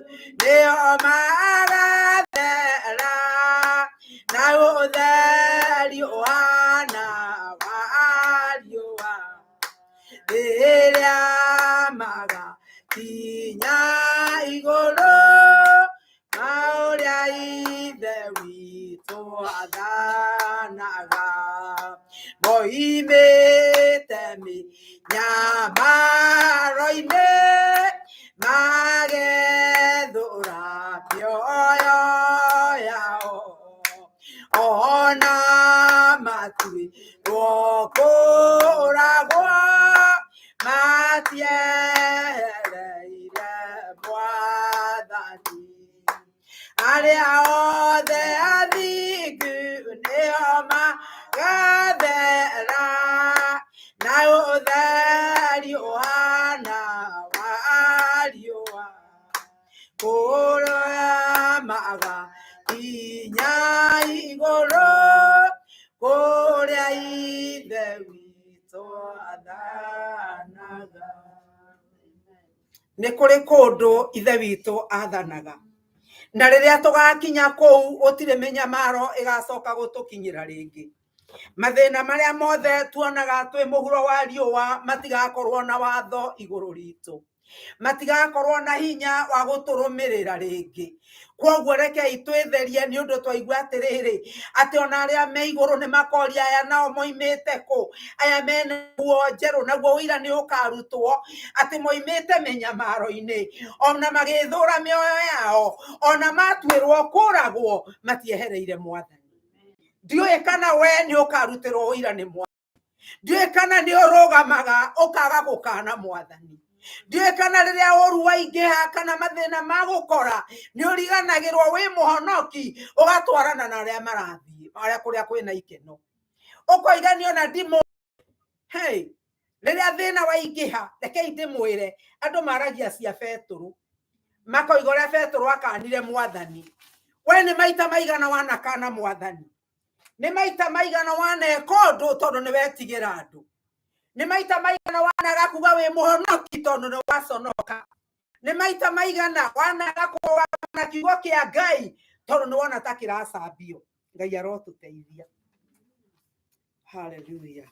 nĩo magathera na ũtheri ũhana wa riũa rĩrĩa magakinya igũrũ maũrĩa Ithe witũ athanaga. Moimĩte mĩnyamaro-inĩ magethũra mĩoyo yao ona matuĩrwo kũũragwo matiehereire Mwathani. Arĩa othe athingu nĩo magathera na ũtheri ũhana wa riũa kũrĩa magakinya igũrũ kũrĩa Ithe witũ athanaga. Nĩ kũrĩ kũndũ Ithe witũ athanaga na rĩrĩa tũgakinya kũu gũtirĩ mĩnyamaro ĩgacoka gũtũkinyĩra rĩngĩ. Mathĩna marĩa mothe tuonaga twĩ mũhuro wa riũa matigakorwo na watho igũrũ ritũ, matigakorwo na hinya wa gũtũrũmĩrĩra rĩngĩ. Kwoguo rekei twĩtherie nĩ ũndũ twaigua atĩrĩrĩ atĩ ona arĩa me igũrũ nĩ makoria aya nao moimĩte kũ, aya mena nguo njerũ, naguo ũira nĩ ũkarutwo atĩ moimĩte mĩnyamaro-inĩ, ona magĩthũra mĩoyo yao, ona matuĩrwo kũragwo matiehereire Mwathani. Ndiũĩ kana we nĩ ũkarutĩrwo ũira nĩ Mwathani, ndiũĩ kana nĩ ũrũgamaga ũkaga gũkana Mwathani, ndiũĩ kana rĩrĩa ũru waingĩha kana mathĩna magũkora nĩ ũriganagĩrwo wĩ mũhonoki ũgatwarana na arĩa marathiĩ arĩa kũrĩa kwĩna ikeno, ũkoiga niĩ ona ndimũ. Hey, rĩrĩa thĩna waingĩha, rekei ndĩmwĩre, andũ maragia cia Betũrũ, makoiga ũrĩa Betũrũ akanire Mwathani. We nĩ maita maigana wanakana Mwathani? Nĩ maita maigana waneka ũndũ tondũ nĩ wetigĩra andũ? Nĩ maita maigana wanaga kuga wĩ mũhonoki tondũ nĩ waconoka? Nĩ maita maigana wanaga kũrũgama na kiugo kĩa Ngai tondũ nĩ wona ta kĩracambio? Ngai arotũteithia. Hallelujah.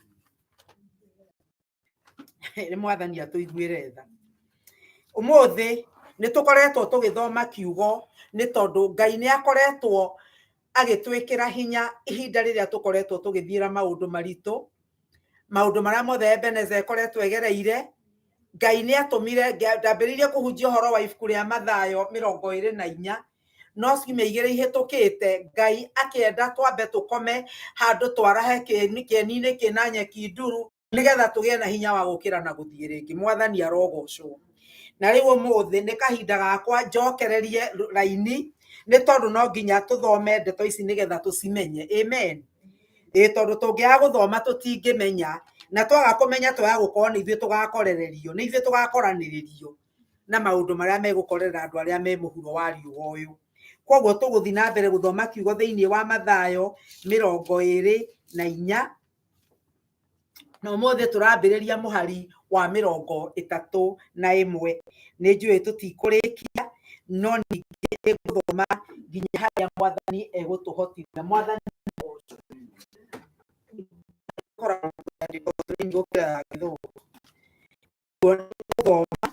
Nĩ Mwathani atũiguĩre tha. Ũmũthĩ nĩ tũkoretwo tũgĩthoma kiugo nĩ tondũ Ngai nĩ akoretwo agĩtwĩkĩra hinya ihinda rĩrĩa tũkoretwo tũgĩthiĩra maũndũ maritũ, maũndũ marĩa mothe Ebeneza ĩkoretwo ĩgereire. Ngai nĩ atũmire ndambĩrĩirie kũhunjia ũhoro wa ibuku rĩa Mathayo 24, no ciumia igĩrĩ ihĩtũkĩte Ngai akĩenda twambe tũkome handũ twarahe kĩeni-inĩ kĩna nyeki nduru nĩgetha tũgĩe na hinya wa gũkĩra na gũthiĩ rĩngĩ. Mwathani arogocwo. Na rĩu ũmũthĩ nĩ kahinda gakwa njokererie raini, nĩ tondũ no nginya tũthome ndeto ici nĩgetha tũcimenye. Amen. Ĩĩ, tondũ tũngĩaga gũthoma tũtingĩmenya, na twaga kũmenya twaga gũkorwo nĩ ithuĩ tũgakorererio, nĩ ithuĩ tũgakoranĩrĩrio na maũndũ marĩa megũkorerera andũ arĩa me mũhuro wa riũa ũyũ. Koguo tũgũthiĩ na mbere gũthoma kiugo thĩinĩ wa Mathayo 24, na ũmũthĩ tũrambĩrĩria mũhari wa 31. Nĩ njũĩ tũtikũrĩkia, no ningĩ ngũthoma nginya harĩa Mwathani egũtũhotithia. Mwathani gũkĩra gĩthũngũ. Gũthoma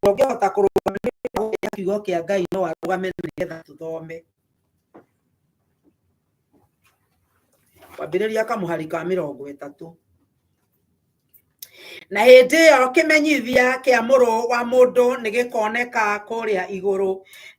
ũngĩhota kũrũgama kiugo kĩa Ngai no arũgame nĩgetha tũthome. Kwambĩrĩria kamũhari ka 30. Na hĩndĩ ĩyo kĩmenyithia kĩa Mũrũ wa Mũndũ nĩ gĩkoneka kũrĩa igũrũ.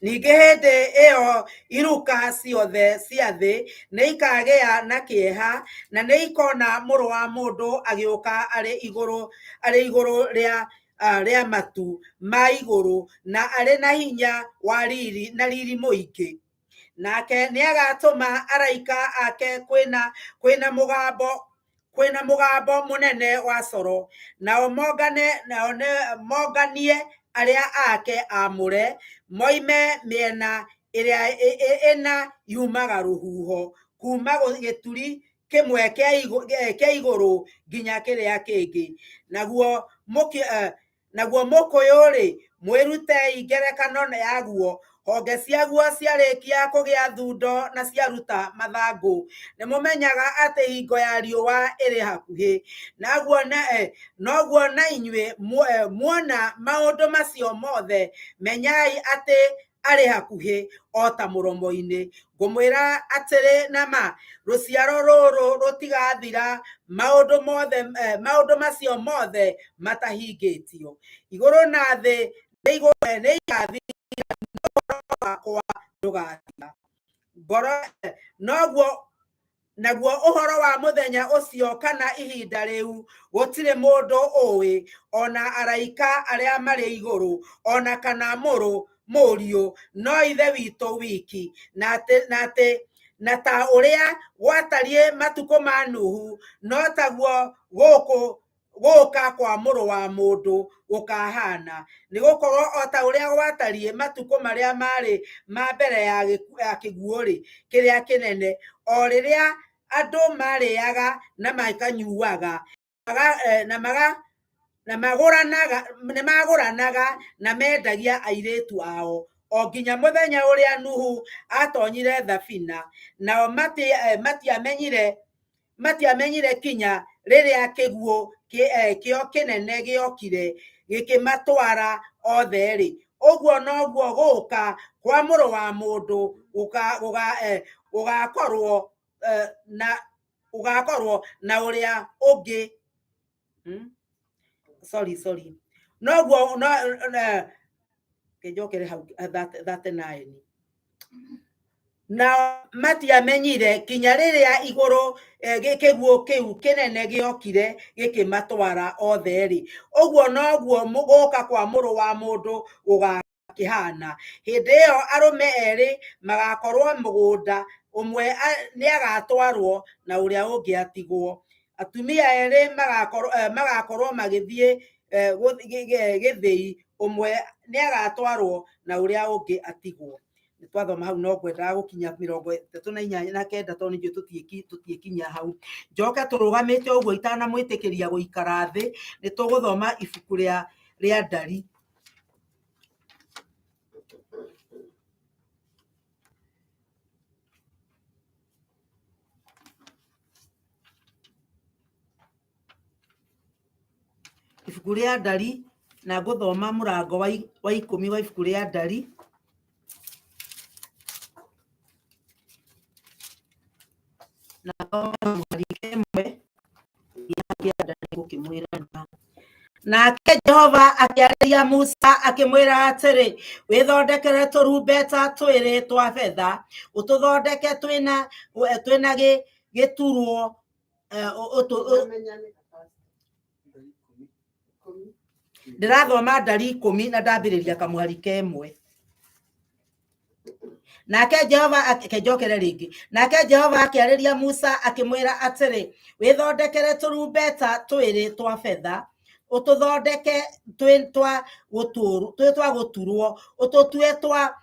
Ningĩ hĩndĩ ĩyo iruka ciothe cia thĩ nĩ ikagĩa na kĩeha, na nĩ ikona Mũrũ wa Mũndũ agĩũka arĩ igũrũ, arĩ igũrũ rĩa rĩa matu ma igũrũ, na arĩ na hinya wa riri na riri mũingĩ. Nake nĩ agatũma araika ake kwĩna kwĩna mũgambo kwĩna mũgambo mũnene wa coro, nao mongane nao monganie arĩa ake amũre moime mĩena ĩrĩa ĩna yumaga rũhuho, kuma gĩturi kĩmwe kĩa igũrũ nginya kĩrĩa kĩngĩ. Naguo naguo mũkũyũ-rĩ, mwĩrutei ngerekano yaguo, honge ciaguo ciarĩkia kũgĩa thundo na ciaruta mathangũ, nĩ mũmenyaga atĩ hingo ya riũa ĩrĩ hakuhĩ. Naguo na noguo na inyuĩ muona maũndũ macio mothe, menyai atĩ arĩ hakuhĩ o ta mũromo-inĩ. Ngũmwĩra atĩrĩ na ma, rũciaro rũrũ rũtigathira maũndũ mothe maũndũ macio mothe matahingĩtio. Igũrũ na thĩ nĩ igathira, no ũhoro wakwa ndũgathira. Ngoro noguo naguo ũhoro wa mũthenya ũcio kana ihinda rĩu gũtirĩ mũndũ ũĩ, ona araika arĩa marĩ igũrũ, ona kana mũrũ mũriũ, no Ithe witũ wiki. Na atĩ na atĩ na ta ũrĩa gwatariĩ matukũ ma Nuhu, no taguo gũkũ gũka kwa Mũrũ wa Mũndũ gũkahana. Nĩ gũkorwo o ta ũrĩa gwatariĩ matukũ marĩa maarĩ ma mbere ya kĩguũ-rĩ kĩrĩa kĩnene, o rĩrĩa andũ marĩaga na makanyuaga, na maga na magũranaga nĩ magũranaga na mendagia airĩtu ao, o nginya mũthenya ũrĩa Nuhu atonyire thabina, nao matiamenyire matiamenyire kinya rĩrĩa kĩguũ kĩo kĩnene gĩokire gĩkĩmatwara othe-rĩ, ũguo noguo gũka kwa Mũrũ wa Mũndũ gũgakorwo na gũgakorwo na ũrĩa ũngĩ. Sorry, sorry. Noguo no kĩnjokere hau 39. Nao matiamenyire kinya rĩrĩa igũrũ kĩguũ kĩu kĩnene gĩokire gĩkĩmatwara othe-rĩ, ũguo noguo gũka kwa Mũrũ wa Mũndũ gũgakĩhana. Hĩndĩ ĩyo arũme erĩ magakorwo mũgũnda, ũmwe nĩagatwarwo na ũrĩa ũngĩ atigwo. Atumia erĩ magakorwo magĩthiĩ gĩthĩi, ũmwe nĩagatwarwo na ũrĩa ũngĩ atigwo. Nĩ twathoma hau, no ngwendaga gũkinya 38 na 9, tondũ nĩ njũĩ tũtiĩkinyia hau. Njoke tũrũgamĩte ũguo itanamwĩtĩkĩria gũikara thĩ, nĩ tũgũthoma ibuku rĩa Ndari. Ibuku rĩa Ndari, na ngũthoma mũrango wa 10 wa ibuku rĩa Ndari. Na mũhari ĩmwe kĩa Ndari ngũkĩmwĩra. Nake Jehova akĩarĩria Musa akĩmwĩra atĩrĩ, wĩthondekere tũrumbeta twĩrĩ twa betha, ũtũthondeke twĩna twĩna gĩturwo. Ndĩrathoma ndari 10 na ndambĩrĩria kamũhari kemwe. Nake Jehova akĩnjokere rĩngĩ. Nake Jehova akĩarĩria Musa akĩmwĩra atĩrĩ, wĩthondekere tũrumbeta twĩrĩ twa betha, ũtũthondeke twĩ twa gũturwo, ũtũtue twa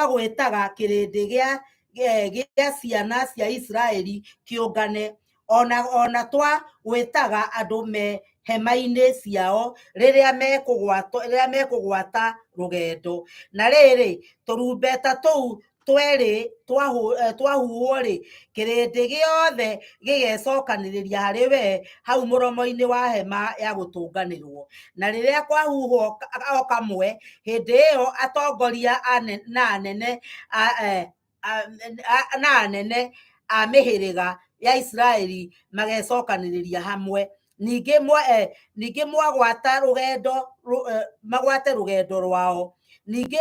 gwĩtaga kĩrĩndĩ gĩa ciana cia Isiraeli kĩũngane, ona twa gwĩtaga andũ me hema-inĩ ciao rĩrĩa mekũgwata rũgendo. Na rĩrĩ, tũrumbeta tũu twerĩ twahuhwo-rĩ, kĩrĩndĩ gĩothe gĩgecokanĩrĩria harĩ we hau mũromo-inĩ wa hema ya gũtũnganĩrwo. Na rĩrĩa kwahuhwo o kamwe, hĩndĩ ĩyo atongoria na anene a mĩhĩrĩga ya Isiraeli magecokanĩrĩria hamwe. Ningĩ magwate rũgendo rwao. Ningĩ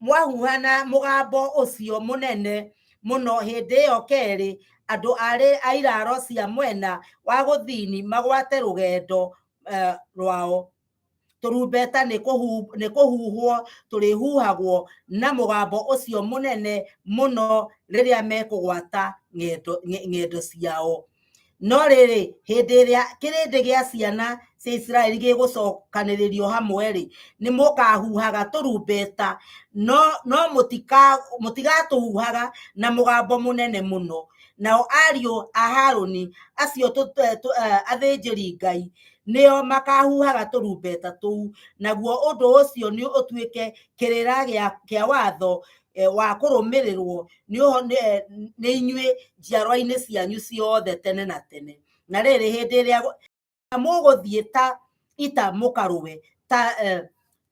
mwahuha na mũgambo ũcio mũnene mũno hĩndĩ ĩyo kerĩ, andũ a iraro cia mwena wa gũthini magwate rũgendo rwao. Tũrumbeta nĩ kũhuhwo tũrĩhuhagwo na mũgambo ũcio mũnene mũno rĩrĩa mekũgwata ng'endo ciao. No rĩrĩ, hĩndĩ ĩrĩa kĩrĩndĩ gĩa ciana cia Isiraeli gĩgũcokanĩrĩrio hamwe-rĩ, nĩ mũkahuhaga tũrumbeta, no mũtigatũhuhaga na mũgambo mũnene mũno. Nao ariũ a Harũni acio athĩnjĩri-Ngai nĩo makahuhaga tũrumbeta tũu, naguo ũndũ ũcio nĩ ũtuĩke kĩrĩra kĩa watho wa kũrũmĩrĩrwo nĩ inyuĩ njiarwa-inĩ cianyu ciothe tene na tene. Na rĩrĩ, hĩndĩ ĩrĩa mũgũthiĩ ta ita mũkarũe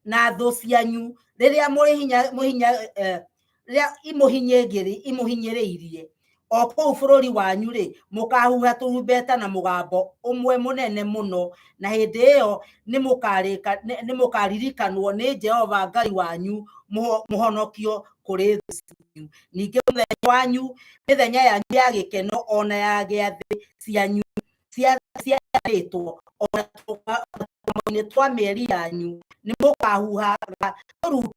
na thũ cianyu, rĩrĩa imũhinyĩrĩirie o kũu bũrũri wanyu-rĩ, mũkahuha tũrumbeta na mũgambo ũmwe mũnene mũno, na hĩndĩ ĩyo nĩmũkaririkanwo nĩ Jehova Ngai wanyu mũhonokio kũrĩ thũ cianyu. Ningĩ mĩthenya yanyu ya gĩkeno o na ya gĩathĩ cianyu ciathanĩtwo, o na tũrũgamo-inĩ twa mĩeri yanyu, nĩmũkahuhaga tũrumbeta,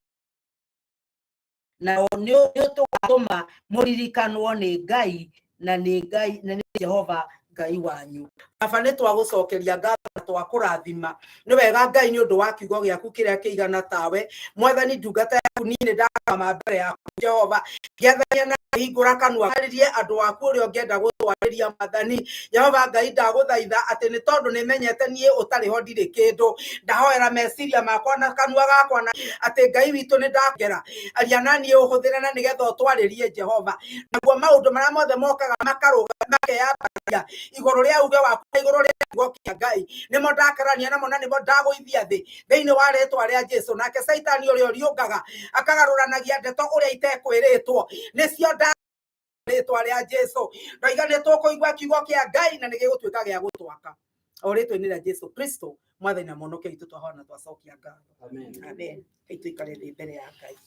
nao nĩũtũgatũma mũririkanwo nĩ Ngai na nĩ Jehova Ngai wanyu. Baba, nĩ twagũcokeria ngatho na twakũrathima. Nĩ wega Ngai nĩ ũndũ wa kiugo gĩaku kĩrĩa kĩigana tawe. Mwathani, ndungata yaku niĩ nĩ ndarũgama mbere yaku Jehova, ngĩathania na hingũra kanua arĩrie andũ aku ũrĩa ũngĩenda gũtwarĩria. Mwathani Jehova Ngai, ndagũthaitha atĩ nĩ tondũ nĩ menyete niĩ ũtarĩ ho ndirĩ kĩndũ, ndahoera meciria makwa na kanua gakwa na atĩ Ngai witũ nĩ ndakera aria na niĩ ũhũthĩre na nĩgetha ũtwarĩrie Jehova, naguo maũndũ marĩa mothe mokaga makarũga makeyambaria igũrũ rĩa uge waku na igũrũ rĩa kiugo kĩa Ngai, nĩmo ndakarania namo na nĩmo ndagũithia thĩ thĩinĩ wa rĩtwa rĩa Jesu. Nake Caitani ũrĩa ũriũngaga akagarũranagia ndeto ũrĩa itekwĩrĩtwo, nĩcio nda rĩtwa rĩa Jesu. Ndoiga nĩ tũkũigua kiugo kĩa Ngai na nĩ gĩgũtuĩka gĩa gũtwaka o rĩtwa-inĩ rĩa Jesu Kristo Mwathani na Mũhonokia witũ, twahoya na twacokia ngatho. Amen. Amen. Reke tũikare thĩ mbere ya Ngai.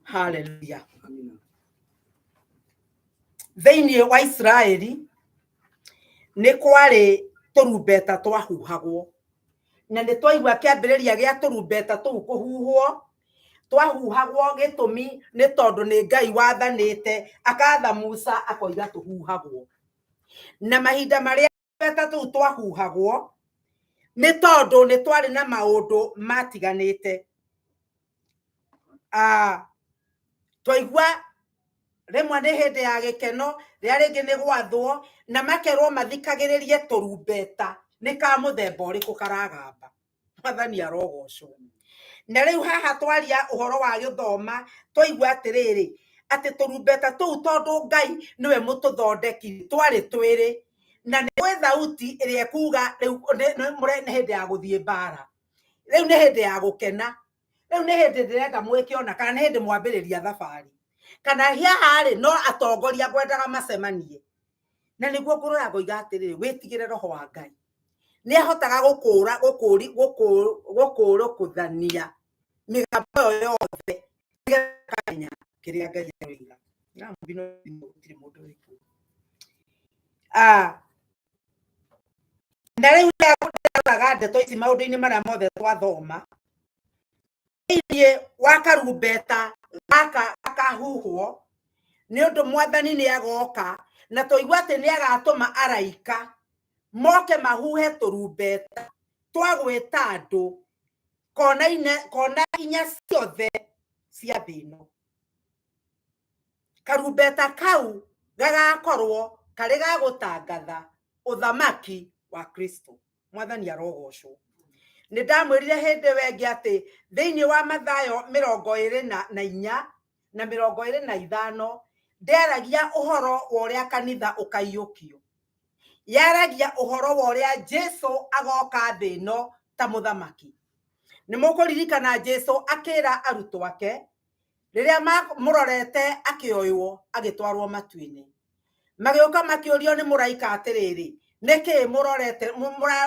Hallelujah. Amina. Thĩinĩ wa Isiraeli nĩ kwarĩ tũrumbeta twahuhagwo, na nĩ twaigua kĩambĩrĩria gĩa tũrumbeta tũu kũhuhwo. Twahuhagwo gĩtũmi nĩ tondũ nĩ Ngai wathanĩte, akatha Musa akoiga tũhuhagwo. Na mahinda marĩa tũrumbeta tũu twahuhagwo nĩ tondũ nĩ twarĩ na maũndũ matiganĩte. Twaigua rĩmwe nĩ hĩndĩ ya gĩkeno, rĩrĩa rĩngĩ nĩ gwathwo, na makerwo mathikagĩrĩrie tũrumbeta nĩ ka mũthemba ũrĩkũ karagamba. Mwathani arogocwo. Na rĩu haha twaria ũhoro wa gĩthoma, twaigua atĩrĩrĩ, atĩ tũrumbeta tũu tondũ Ngai nĩwe mũtũthondeki, twarĩ twĩrĩ, na nĩ gwĩ thauti ĩrĩa ĩkuga rĩu nĩ hĩndĩ ya gũthiĩ mbara, rĩu nĩ hĩndĩ ya gũkena, rĩu nĩ hĩndĩ ndĩrenda mwĩke ona, kana nĩ hĩndĩ mwambĩrĩria thabarĩ, kana haha rĩ no atongoria ngwendaga macemanie. Na nĩguo ngũrora ngoiga atĩrĩrĩ, wĩtigĩre roho wa Ngai. Nĩ ahotaga gũkũra gũkũri gũkũrũkũthania mĩgambo ĩyo yothe nĩgetha akamenya kĩrĩa Ngai aroiga. Gũtirĩ mũndũ wĩ kũu. Na rĩu ndeto ici maũndũ-inĩ marĩa mothe twathoma thĩinĩ wa karumbeta gaka gakahuhwo nĩ ũndũ mwathani nĩ agoka na twaigua atĩ nĩ agatũma araika moke mahuhe tũrumbeta twa gwĩta andũ kona inya ciothe cia thĩ ĩno. Karumbeta kau gagakorwo karĩ ga gũtangatha ũthamaki wa Kristo. Mwathani arogocwo. Nĩ ndamwĩrire hĩndĩ ĩyo ĩngĩ atĩ thĩinĩ wa Mathayo 24 na 25 ndĩaragia ũhoro wa ũrĩa kanitha ũkaiyũkio. Yaragia ũhoro wa ũrĩa Jesu agoka thĩ ĩno ta mũthamaki. Nĩ mũkũririkana Jesu akĩra arutwo ake rĩrĩa mamũrorete akĩoywo agĩtwarwo matu-inĩ. Magĩũka makĩũrio nĩ mũraika atĩrĩrĩ, nĩkĩ mũrorete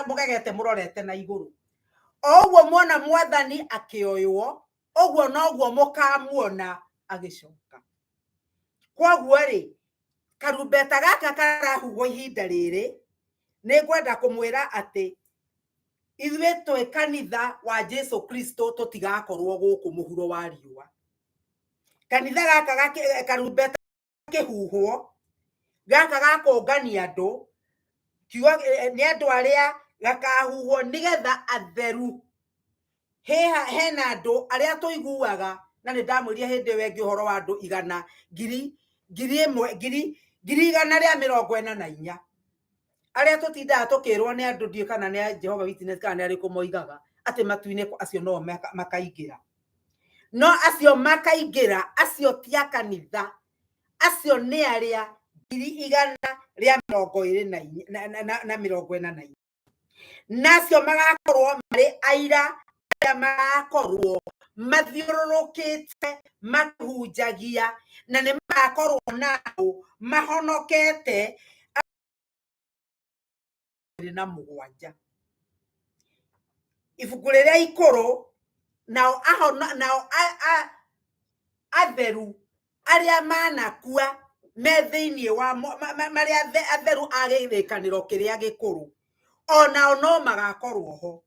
mũgegete mũrorete na igũrũ? O ũguo muona mwathani akĩoywo, ũguo noguo mũkamuona agĩcoka. Kwoguo rĩ, karumbeta gaka karahuhwo ihinda rĩrĩ, nĩ ngwenda kũmwĩra atĩ ithuĩ twĩ kanitha wa Jesu Kristo tũtigakorwo gũkũ mũhuro wa riũa. Kanitha gaka karumbeta kĩhuhwo, gaka gakũngania andũ, kiugo nĩ andũ arĩa gakahuhwo nĩgetha atheru. Hena andũ arĩa tũiguaga, na nĩ ndamwĩrire hĩndĩ ĩyo ĩngĩ ũhoro wa andũ igana, ngiri, ngiri ĩmwe, ngiri, ngiri igana rĩa mĩrongo ĩna na inya. Arĩa tũtindaga tũkĩrwo nĩ andũ, ndiũĩ kana nĩ a Jehovah Witness kana nĩ arĩkũ moigaga atĩ matu-inĩ acio no makaingĩra. No acio makaingĩra, acio ti a kanitha, acio nĩ arĩa ngiri igana rĩa mĩrongo ĩrĩ na inya, na mĩrongo ĩna na inya. Na acio magakorwo marĩ aira arĩa magakorwo mathiũrũrũkĩte makĩhunjagia, na nĩ magakorwo na andũ mahonokete 27. Ibuku rĩrĩa ikũrũ, nao nao atheru arĩa manakua me thĩinĩ wa marĩ atheru a kĩrĩkanĩro kĩrĩa gĩkũrũ, onao no magakorwo ho.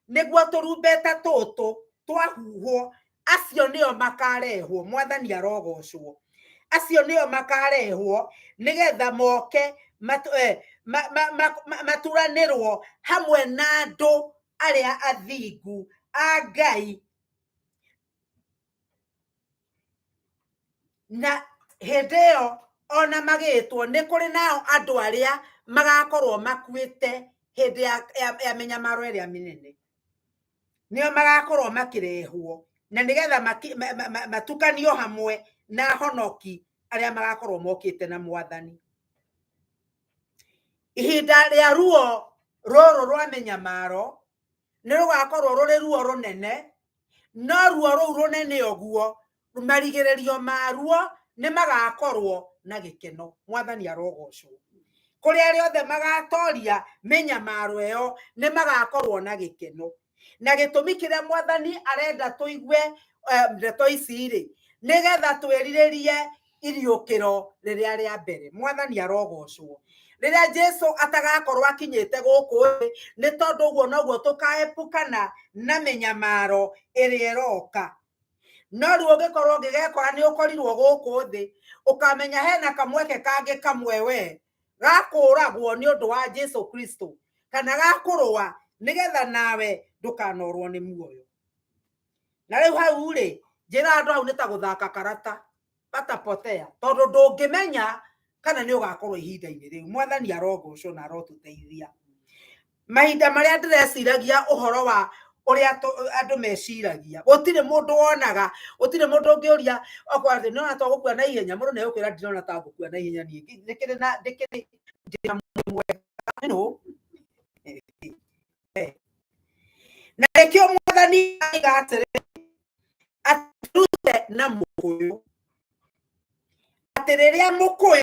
Nĩguo tũrumbeta tũtũ twahuhwo, acio nĩo makarehwo. Mwathani arogocwo. Acio nĩo makarehwo nĩgetha moke maturanĩrwo hamwe na andũ arĩa athingu a Ngai. Na hĩndĩ ĩyo ona magĩtwo nĩ kũrĩ nao andũ arĩa magakorwo makuĩte hĩndĩ ya mĩnyamaro ĩrĩa mĩnene, nĩo magakorwo makĩrehwo na nĩgetha matukanio hamwe na honoki arĩa magakorwo mokĩte na mwathani. Ihinda rĩa ruo rũrũ rwa mĩnyamaro nĩ rũgakorwo rũrĩ ruo rũnene, no ruo rũu rũnene ũguo marigĩrĩrio maruo nĩ magakorwo na gĩkeno. Mwathani arogocwo. Kũrĩ arĩa othe magatoria mĩnyamaro ĩyo nĩ magakorwo na gĩkeno. Na gĩtũmi kĩrĩa mwathani arenda tũigue ndeto ici rĩ, nĩgetha twĩrirĩrie iriũkĩro rĩrĩa rĩa mbere. Mwathani arogocwo. Rĩrĩa Jesu atagakorwo akinyĩte gũkũ thĩ, nĩ tondũ ũguo noguo tũkaepukana na mĩnyamaro ĩrĩa ĩroka. No rĩu ũngĩkorwo ũngĩgekora nĩ ũkorirwo gũkũ thĩ, ũkamenya hena kamweke kangĩ kamwe we gakũragwo nĩ ũndũ wa Jesu Kristo, kana gakũrũa nĩgetha nawe ndũkanorwo nĩ muoyo. Na rĩu hau rĩ, njĩra andũ hau nĩ ta gũthaka karata, patapotea, tondũ ndũngĩmenya kana nĩ ũgakorwo ihinda-inĩ rĩu. Mwathani arogocwo na arotũteithia. Mahinda marĩa ndĩreciragia ũhoro wa ũrĩa andũ meciragia, gũtirĩ mũndũ wonaga, gũtirĩ mũndũ ũngĩũria okorwo atĩ nĩwona ta ũgũkua na ihenya, mũndũ nĩegũkwĩra ndĩrona ta ngũkua na ihenya niĩ. Ndĩkĩrĩ na, ndĩkĩrĩ ndĩna mwĩrĩ mwega, you know. Na nĩkĩo mwathani aiga atĩrĩ, atũrute na mũkũyũ, atĩ rĩrĩa mũkũyũ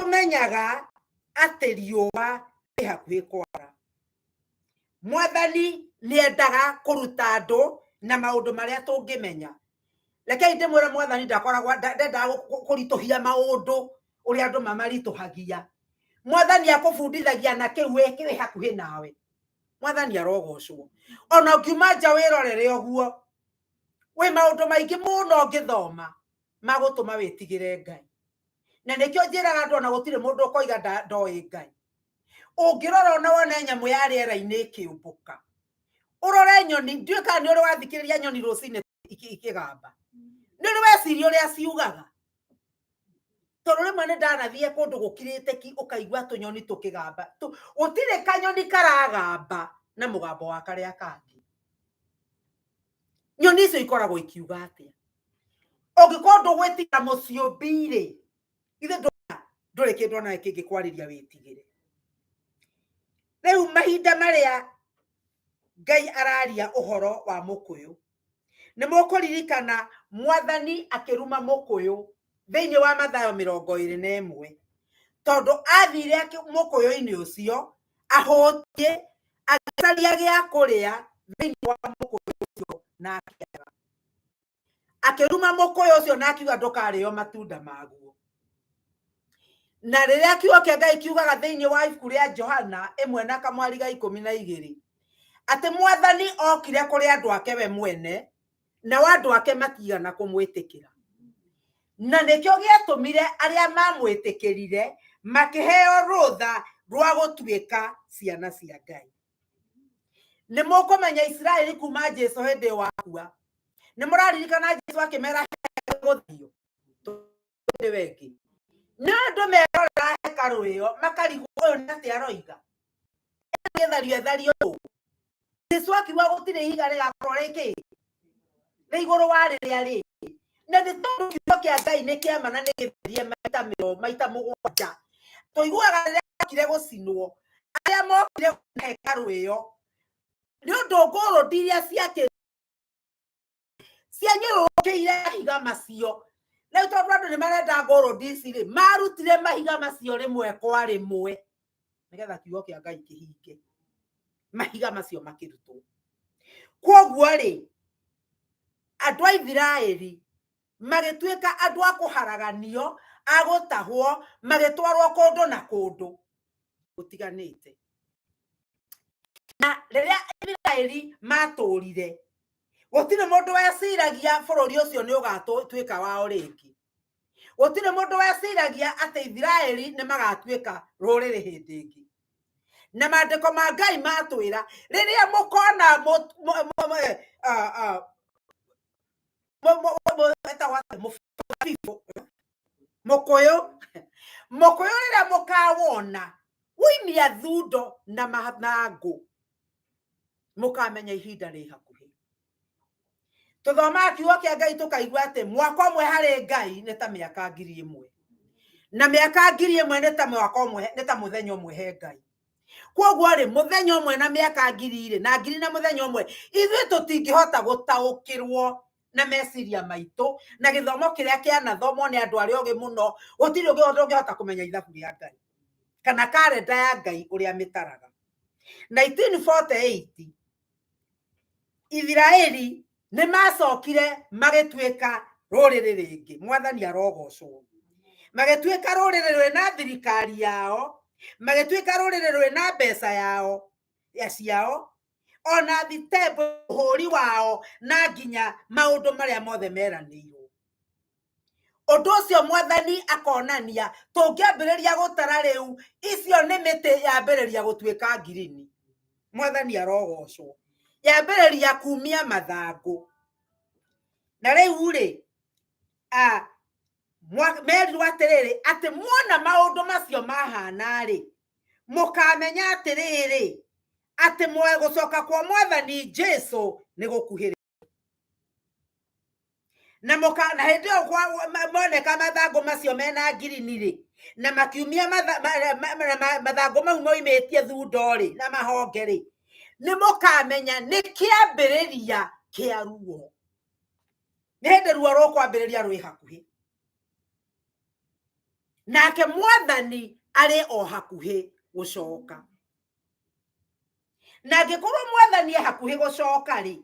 ũmenyaga atĩ riũa rĩ hakuhĩ kwara. Mwathani nĩendaga kũruta andũ na maũndũ marĩa tũngĩmenya. Rekei ndĩmwĩre mwathani ndakoragwo ndendaga kũritũhia maũndũ ũrĩa andũ mamaritũhagia. Mwathani akũbundithagia na kĩu wĩ hakuhĩ nawe. Mwathani arogocwo. Ona ũngiuma nja wĩrorere ũguo, wĩ maũndũ maingĩ mũno ũngĩthoma magũtũma wĩtigĩre Ngai. Na nĩkĩo njĩraga andũ ona gũtirĩ mũndũ ũkoiga ndoĩ Ngai. Ũngĩrora ona wone nyamũ ya rĩera-inĩ ĩkĩũmbũka, ũrore nyoni, ndiũĩ kana nĩ ũrĩ wathikĩrĩria nyoni rũcinĩ ikĩgamba, nĩ ũrĩ weciria ũrĩa ciugaga? Tondũ rĩmwe nĩ ndanathiĩ kũndũ gũkirĩte ki, ũkaigua tũnyoni tũkĩgamba. Gũtirĩ kanyoni karagamba na mũgambo wa karĩa kangĩ. Nyoni icio ikoragwo ikiuga atĩa? Ũngĩkorwo ndũgwĩtigĩra mũciũmbi-rĩ, ithe ndũrĩ kĩndũ ona kĩngĩkwarĩria wĩtigĩre. Rĩu mahinda marĩa Ngai araria ũhoro wa mũkũyũ, nĩ mũkũririkana Mwathani akĩruma mũkũyũ thĩinĩ wa Mathayo 21, tondũ athire mũkũyũ-inĩ ũcio ahũtiĩ, agĩcaria gĩa kũrĩa thĩinĩ wa mũkũyũ ũcio na akĩaga. Akĩruma mũkũyũ ũcio na akiuga ndũkarĩo matunda maguo. Na rĩrĩa kiugo kĩa Ngai kiugaga thĩinĩ wa ibuku rĩa Johana 1 na kamwari ga 12 atĩ Mwathani okire kũrĩ andũ ake we mwene, nao andũ ake matigana kũmwĩtĩkĩra. Na nĩkĩo gĩatũmire arĩa mamwĩtĩkĩrire makĩheo rũtha rwa gũtuĩka ciana cia Ngai. Nĩ mũkũmenya Isiraeli kuma Jesu hĩndĩ ĩyo akua. Nĩ mũraririkana Jesu akĩmera gũthiĩ hĩndĩ wengĩ. Nĩ andũ merorera hekarũ ĩyo makarigwo ũyũ nĩ atĩa aroiga. Gĩthario ethario ũũ. Jesu akiuga gũtirĩ ihiga rĩgakorwo rĩkĩ rĩ igũrũ wa rĩrĩa rĩngĩ. Na nĩ tondũ kiugo kĩa Ngai nĩ kĩama na nĩ gĩtherie maita maita mũgwanja. Tũiguaga rĩrĩa mokire gũcinwo, arĩa mokire hekarũ ĩyo nĩ ũndũ ngũrũndi iria ciakĩ cianyũrũrũkĩire mahiga macio. Rĩu tondũ andũ nĩ marenda ngũrũndi ici rĩ, marutire mahiga macio rĩmwe kwa rĩmwe nĩgetha kiugo kĩa Ngai kĩhinge. Mahiga macio makĩrutwo. Kwoguo rĩ, andũ a Isiraeli magĩtuĩka andũ a kũharaganio, a gũtahwo, magĩtwarwo kũndũ na kũndũ gũtiganĩte. Na rĩrĩa Isiraeli matũrire, gũtirĩ mũndũ weciragia bũrũri ũcio nĩ ũgatuĩka wao rĩngĩ. Gũtirĩ mũndũ weciragia atĩ Isiraeli nĩ magatuĩka rũrĩrĩ hĩndĩ ĩngĩ. Na maandĩko ma Ngai matwĩra, rĩrĩa mũkona mũkũyũ, mũkũyũ rĩrĩa mũkawona woimia thundo na mathangũ, mũkamenya ihinda rĩ hakuhĩ. Tũthomaga kiugo kĩa Ngai tũkaigua atĩ mwaka ũmwe harĩ Ngai nĩ ta mĩaka 1000, na mĩaka 1000 nĩ ta mwaka ũmwe, nĩ ta mũthenya ũmwe he Ngai. Kwoguo rĩ, mũthenya ũmwe na mĩaka ngiri rĩ, na ngiri na mũthenya ũmwe, ithuĩ tũtingĩhota gũtaũkĩrwo na meciria maitũ na gĩthomo kĩrĩa kĩanathomwo nĩ andũ arĩa ogĩ mũno. Gũtirĩ ũngĩhota kũmenya ithabu rĩa Ngai kana karenda ya Ngai ũrĩa mĩtaraga. 1948 Isiraeli nĩ macokire magĩtuĩka rũrĩrĩ rĩngĩ. Mwathani arogocwo. Magĩtuĩka rũrĩrĩ rwĩna thirikari yao, magĩtuĩka rũrĩrĩ rwĩna mbeca yao ya ciao, ona thitembo ũhũri wao na nginya maũndũ marĩa mothe meranĩirwo. Ũndũ ũcio Mwathani akonania tũngĩambĩrĩria gũtara rĩu, icio nĩ mĩtĩ yambĩrĩria gũtuĩka ngirini. Mwathani arogocwo. Yambĩrĩria kumia mathangũ. Na rĩu rĩ, merirwo atĩrĩrĩ, atĩ muona maũndũ macio mahana rĩ, mũkamenya atĩrĩrĩ, atĩ gũcoka kwa Mwathani Jesu nĩ gũkuhĩrĩirie. Na mũka na hĩndĩ ĩyo moneka mathangũ macio mena ngirini rĩ, na makiumia mathangũ mau moimĩtie thundo rĩ, na mahonge rĩ, nĩ mũkamenya nĩ kĩambĩrĩria kĩa ruo. Nĩ hĩndĩ ruo rũkwambĩrĩria rwĩ hakuhĩ. Nake Mwathani arĩ o hakuhĩ gũcoka. Na angĩkorwo Mwathani e hakuhĩ gũcoka rĩ,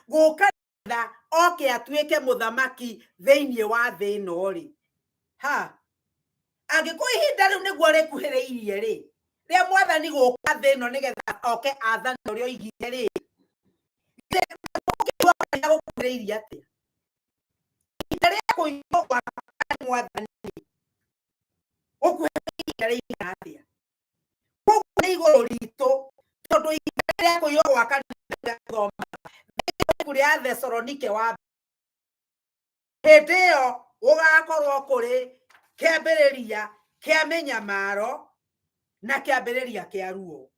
gũka tha oke atuĩke mũthamaki thĩinĩ wa thĩ ĩno rĩ, ha angĩkorwo ihinda rĩu nĩguo rĩkuhĩrĩirie rĩ, Rĩa mwathani gũka thĩ ĩno nĩgetha oke athane ũrĩa oigire rĩ, gũkuhĩrĩirie atĩa ihinda rĩa kũiywo gwa mwathani? Gũkuhĩrĩirie ihinda rĩigana atĩa? Koguo nĩ igũrũ ritũ, tondũ ihinda rĩa kũiywo gwa kanitha rĩa gũthoma ibuku rĩa Thesalonike wa hĩndĩ ĩyo gũgakorwo kũrĩ kĩambĩrĩria kĩa mĩnyamaro na kĩambĩrĩria kĩa ruo.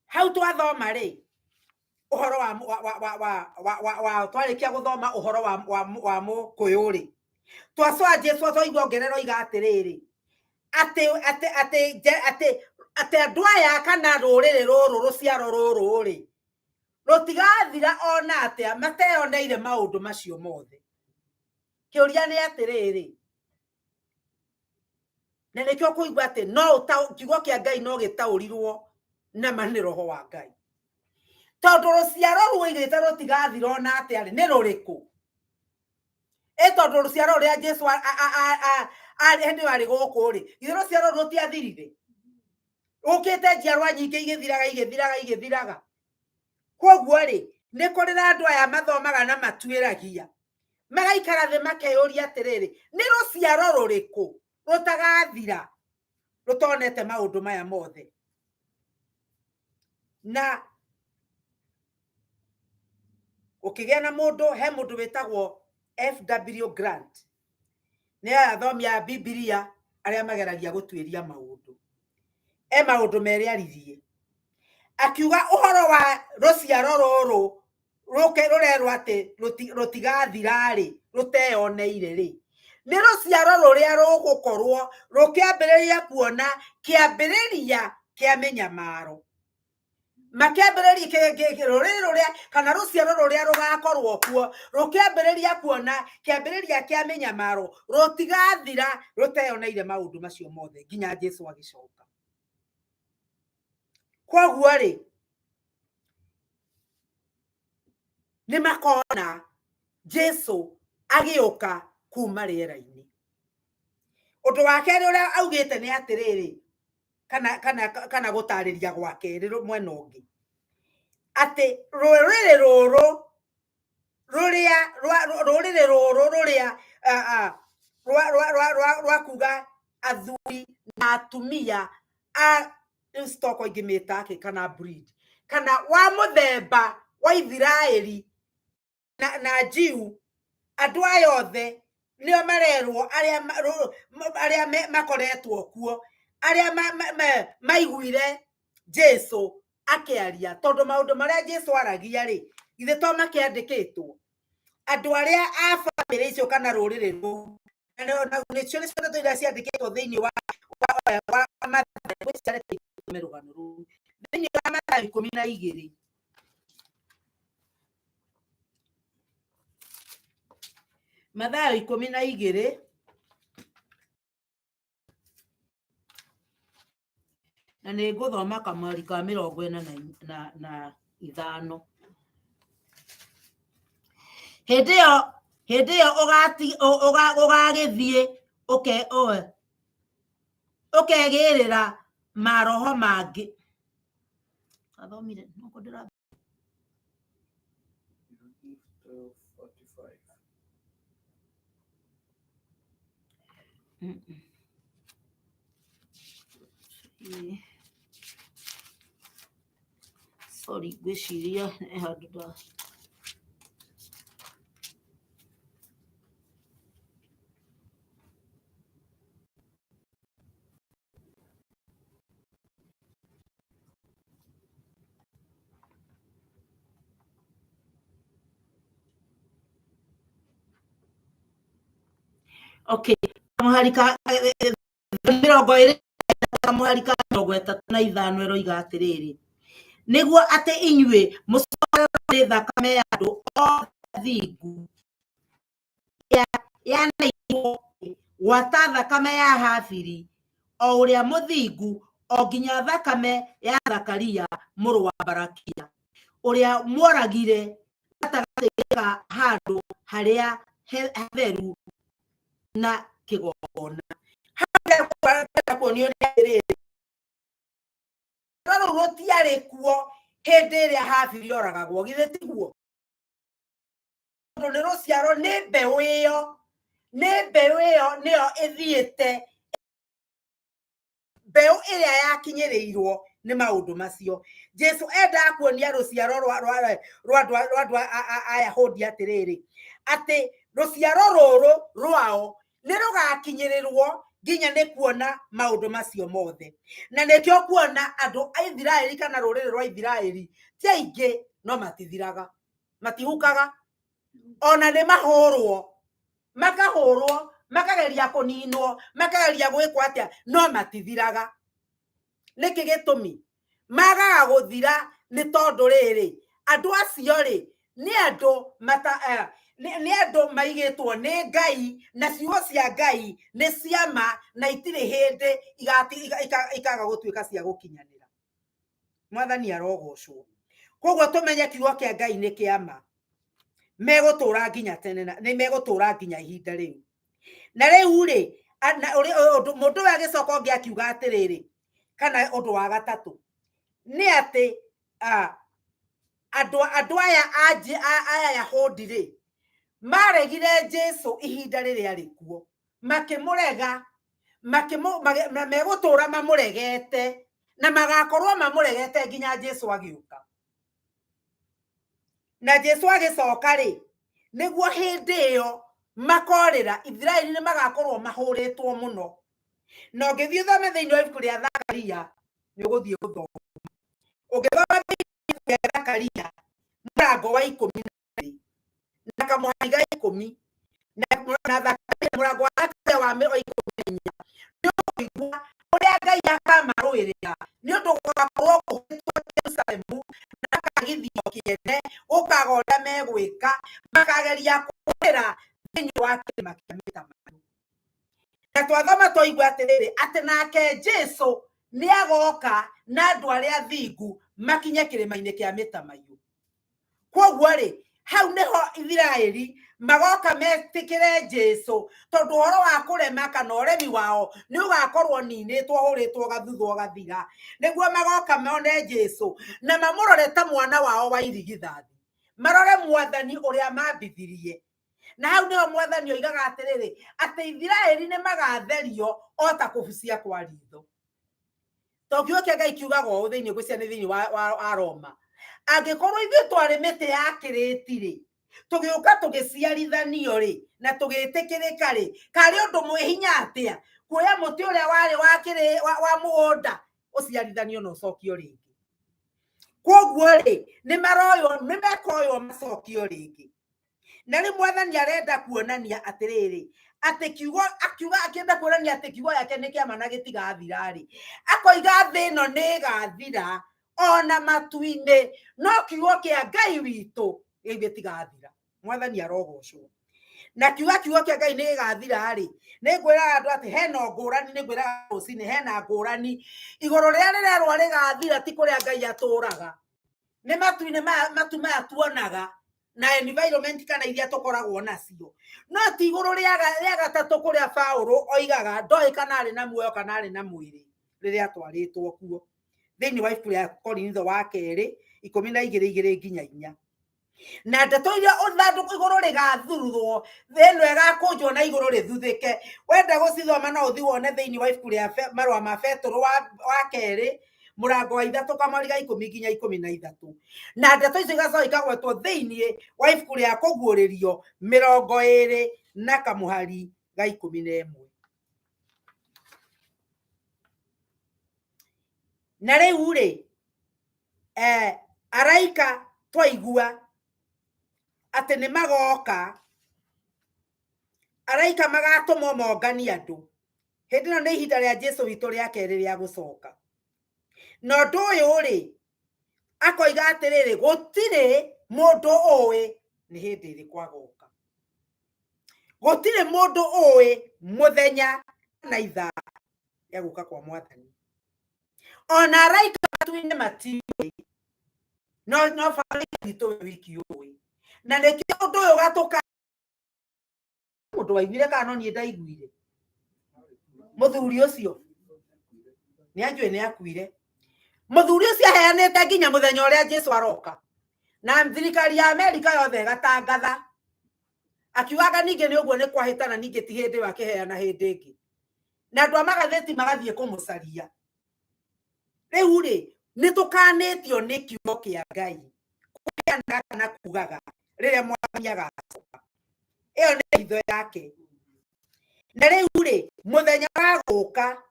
Hau twathoma rĩ, ũhoro wa wa wa wa wa wa wa wa twarĩkia gũthoma ũhoro wa wa wa mũkũyũ rĩ, twacoa Jesu twaigua ongerera oiga atĩrĩrĩ, atĩ atĩ atĩ atĩ atĩ andũ aya kana rũrĩrĩ rũrũ, rũciaro rũrũ rĩ, rũtigathira ona atĩa mateyoneire maũndũ macio mothe. Kĩũria nĩ atĩrĩrĩ, na nĩkĩo kũigua atĩ no kiugo kĩa Ngai no gĩtaũrirwo na ma nĩ roho wa Ngai, tondũ rũciaro ruoigĩte rũtigathira ona atĩa rĩ, nĩ rũrĩkũ? Ĩ tondũ rũciaro rũrĩa Jesu hĩndĩ ĩyo arĩ gũkũ rĩ, githĩ rũciaro rũu rũtiathirire? Rũkĩte njiarwa nyingĩ igĩthiraga, igĩthiraga, igĩthiraga. Koguo rĩ, nĩ kũrĩ na andũ aya mathomaga na matuĩragia, magaikara thĩ makeyũria atĩrĩrĩ, nĩ rũciaro rũrĩkũ rũtagathira rũtonete maũndũ maya mothe? Na ũkĩgĩa na mũndũ, he mũndũ wĩtagwo FW Grant, nĩ aya athomi a Bibilia arĩa mageragia gũtuĩria maũndũ. E maũndũ merĩ aririe, akiuga ũhoro wa rũciaro rũrũ rũke rũrerwo atĩ rũtigathira-rĩ, rũteyoneire rĩ, nĩ rũciaro rũrĩa rũgũkorwo rũkĩambĩrĩria kuona kĩambĩrĩria kĩa mĩnyamaro. Makĩambĩrĩria rũrĩrĩ rũrĩa kana rũciaro rũrĩa rũgakorwo kuo rũkĩambĩrĩria kuona kĩambĩrĩria kĩa mĩnyamaro rũtigathira rũteyoneire maũndũ macio mothe nginya Jesu agĩcoka. Koguo rĩ, nĩ makona Jesu agĩũka kuma rĩera-inĩ. Ũndũ wa kerĩ ũrĩa augĩte nĩ atĩrĩrĩ, kana gũtarĩria gwa kerĩ mwena ũngĩ, atĩ rũrĩrĩ rũrũ rũrĩa rũrĩrĩ rũrũ rũrĩa rwa rwa rwa rwa rwa kuga athuri na atumia a rĩu stock ingĩmĩta akĩ kana breed kana wa mũthemba wa Ithiraĩri na Jew, andũ aya othe nĩo marerwo arĩa arĩa makoretwo kuo, arĩa maiguire Jesu akĩaria, tondũ maũndũ marĩa Jesu aragia rĩ, githĩ to makĩandĩkĩtwo? Andũ arĩa a bamĩrĩ icio kana rũrĩrĩ rũu, na nĩcio nĩcio ndeto iria ciandĩkĩtwo thĩinĩ wa Mathayo, rũgano rũu thĩinĩ wa Mathayo 12. Mathayo 12, na nĩ ngũthoma kamweri ka 45. Hĩndĩ ĩyo ũgagĩthiĩ ũkegĩrĩra maroho mangĩ. Athomire nũkũ ndĩra 12:45. Sorry, ngwĩciria he handũ nda Okay, kamũhari ka 20, kamũhari ka 35 ĩroiga atĩrĩrĩ, nĩguo atĩ inyuĩ mũcokererwo nĩ thakame ya andũ othe athingu yanaitwo, gwata thakame ya Habili o ũrĩa mũthingu, o nginya thakame ya Zakaria mũrũ wa Barakia, ũrĩa mworagire gatagatĩ ka handũ harĩa hatheru na kĩgongona. Haha kuonia Tũtiarĩ kuo hĩndĩ ĩrĩa Habili oragagwo, githĩ tiguo? Tondũ nĩ rũciaro, nĩ mbeũ ĩyo, nĩ mbeũ ĩyo nĩyo ĩthiĩte, mbeũ ĩrĩa yakinyĩrĩirwo nĩ maũndũ macio. Jesu endaga kuonia rũciaro rwa andũ a Ayahudi atĩrĩrĩ, atĩ rũciaro rũrũ rwao nĩ rũgakinyĩrĩrwo nginya nĩ kuona maũndũ macio mothe. Na nĩkĩo kuona andũ a Ithiraeli kana rũrĩrĩ rwa Ithiraeli ti aingĩ, no matithiraga, matihukaga, ona nĩ mahũrwo, makahũrwo, makageria kũninwo, makageria gwĩkwo atĩa, no matithiraga. Nĩkĩ gĩtũmi magaga gũthira? Nĩ tondũ rĩrĩ, andũ acio rĩ, nĩ andũ mata nĩ andũ maigĩtwo nĩ Ngai, na ciugo cia Ngai nĩ ciama na itirĩ hĩndĩ ikaga gũtuĩka cia gũkinyanĩra. Mwathani arogocwo. Koguo tũmenye kiugo kĩa Ngai nĩ kĩama, megũtũra nginya tene na nĩ megũtũra nginya ihinda rĩu. Na rĩu rĩ, ũndũ mũndũ ũyũ agĩcoka ũngĩ akiuga atĩrĩrĩ, kana ũndũ wa gatatũ nĩ atĩ andũ aya aya Ayahudi rĩ, maregire Jesu ihinda rĩrĩa arĩ kuo, makĩmũrega, na megũtũra mamũregete, na magakorwo mamũregete nginya Jesu agĩũka. Na Jesu agĩcoka rĩ, nĩguo hĩndĩ ĩyo makorĩra Isiraeli nĩ magakorwo mahũrĩtwo mũno. Na ũngĩthiĩ ũthome thĩinĩ wa ibuku rĩa Zakaria, nĩ ũgũthiĩ gũthoma. Ũngĩthoma thĩinĩ wa ibuku rĩa Zakaria mũrango wa 12 na kamũhari ga 10 na Zakaria mũrango wa Zakaria wa 14, nĩ ũkũigua ũrĩa Ngai akamarũĩrĩra, nĩ ũndũ gũgakorwo kũhũrĩtwo Jerusalemu na makagithio kĩene, gũkaga ũrĩa megwĩka, makageria kũũrĩra thĩinĩ wa kĩrĩma kĩa mĩtamaiyũ. Na twathoma twaigua atĩrĩrĩ, atĩ nake Jesu nĩ agoka na andũ arĩa athingu makinye kĩrĩma-inĩ kĩa mĩtamaiyũ. Koguo rĩ, hau nĩho Isiraeli magoka metĩkĩre Jesu, tondũ ũhoro wa kũrema kana ũremi wao nĩ ũgakorwo ninĩtwo, hũrĩtwo gathutha ũgathira. Nĩguo magoka mone Jesu na mamũrore ta mwana wao wa irigithathi, marore mwathani ũrĩa mambithirie. Na hau nĩho mwathani oigaga atĩrĩrĩ, atĩ Isiraeli nĩ magatherio o ta kũbucia kwa ritho. To kiugo kĩa Ngai kiugaga ũũ thĩinĩ, ngwĩciria nĩ thĩinĩ wa Roma, angĩkorwo ithuĩ twarĩ mĩtĩ ya kĩrĩti rĩ, tũgĩũka tũgĩciarithanio rĩ, na tũgĩtĩkĩrĩka rĩ, karĩ ũndũ mwĩ hinya atĩa kuoya mũtĩ ũrĩa warĩ wa mũgũnda ũciarithanio na ũcokio rĩngĩ. Koguo rĩ, nĩ maroywo, nĩ mekoywo macokio rĩngĩ. Na rĩu mwathani arenda kuonania atĩrĩrĩ, atĩ kiugo, akiuga, akĩenda kuonania atĩ kiugo gĩake nĩ kĩama na gĩtigathira rĩ, akoiga thĩ ĩno nĩ ĩgathira ona matu-inĩ, no kiugo kĩa Ngai witũ gĩu gĩtigathira. Mwathani arogocwo. Na kiuga kiugo kĩa Ngai nĩ gĩgathira rĩ, nĩ ngwĩraga andũ atĩ hena ngũrani, nĩ ngwĩraga rũcinĩ hena ngũrani. Igũrũ rĩrĩa rĩrerwo rĩgathira ti kũrĩa Ngai atũraga, nĩ matu-inĩ maya, matu maya tuonaga na environment kana iria tũkoragwo nacio, no ti igũrũ rĩa gatatũ kũrĩa Paũlũ oigaga ndoĩ kana arĩ na muoyo kana arĩ na mwĩrĩ rĩrĩa atwarĩtwo kuo, thĩinĩ wa ibuku rĩa Korinitho wa kerĩ 12 2 nginya 4. Na ndeto iria ũthandũkũ igũrũ rĩgathururwo, thĩ ĩno ĩgakũnjwo na igũrũ rĩthuthĩke. Wenda gũcithoma no ũthiĩ wone thĩinĩ wa ibuku rĩa marũa ma Petũrũ wa kerĩ mũrango wa 3 kamweri ga 10 nginya 13. Na ndeto icio igacoka ikagwetwo thĩinĩ wa ibuku rĩa Kũguũrĩrio 20 na kamũhari ga 11. Na rĩu rĩ, araika twaigua atĩ nĩ magoka, araika magatũmwo monganie andũ. Hĩndĩ ĩno nĩ ihinda rĩa Jesu witũ rĩa kerĩ rĩa gũcoka. Na ũndũ ũyũ rĩ, akoiga atĩrĩrĩ, gũtirĩ mũndũ ũĩ nĩ hĩndĩ ĩrĩkũ agoka. Gũtirĩ mũndũ ũĩ mũthenya na ithaa rĩa gũka kwa mwathani. Ona araika matu-inĩ matiũĩ, no Baba witũ we wiki ũĩ. Na nĩkĩo ũndũ ũyũ ũgatũka mũndũ waiguire kana no niĩ ndaiguire. Mũthuri ũcio nĩ anjũĩ nĩ akuire. Mũthuri ũcio aheanĩte nginya mũthenya ũrĩa Jesu aroka, na thirikari ya Amerika yothe ĩgatangatha akiugaga ningĩ nĩ ũguo nĩ kwahĩtana, ningĩ ti hĩndĩ ĩyo akĩheana hĩndĩ ĩngĩ, na andũ a magathĩti magathiĩ kũmũcaria. Rĩu rĩ, nĩ tũkanĩtio nĩ kiugo kĩa Ngai kũheanaga kana kugaga rĩrĩa mwathani agacoka, ĩyo nĩ hitho yake. Na rĩu rĩ, mũthenya wa gũka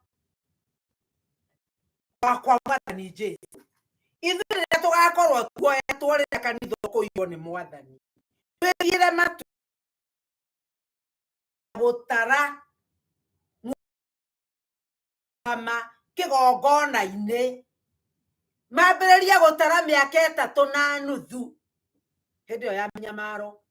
kwa mwathani Jesu, ithuĩ rĩrĩa tũgakorwo tuoetwo rĩrĩa kanitha ũkũiywo nĩ mwathani, twĩthiĩre matu gũtara ma kĩgongona-inĩ, mambĩrĩrie gũtara mĩaka ĩtatũ na nuthu hĩndĩ ĩyo ya mĩnyamaro.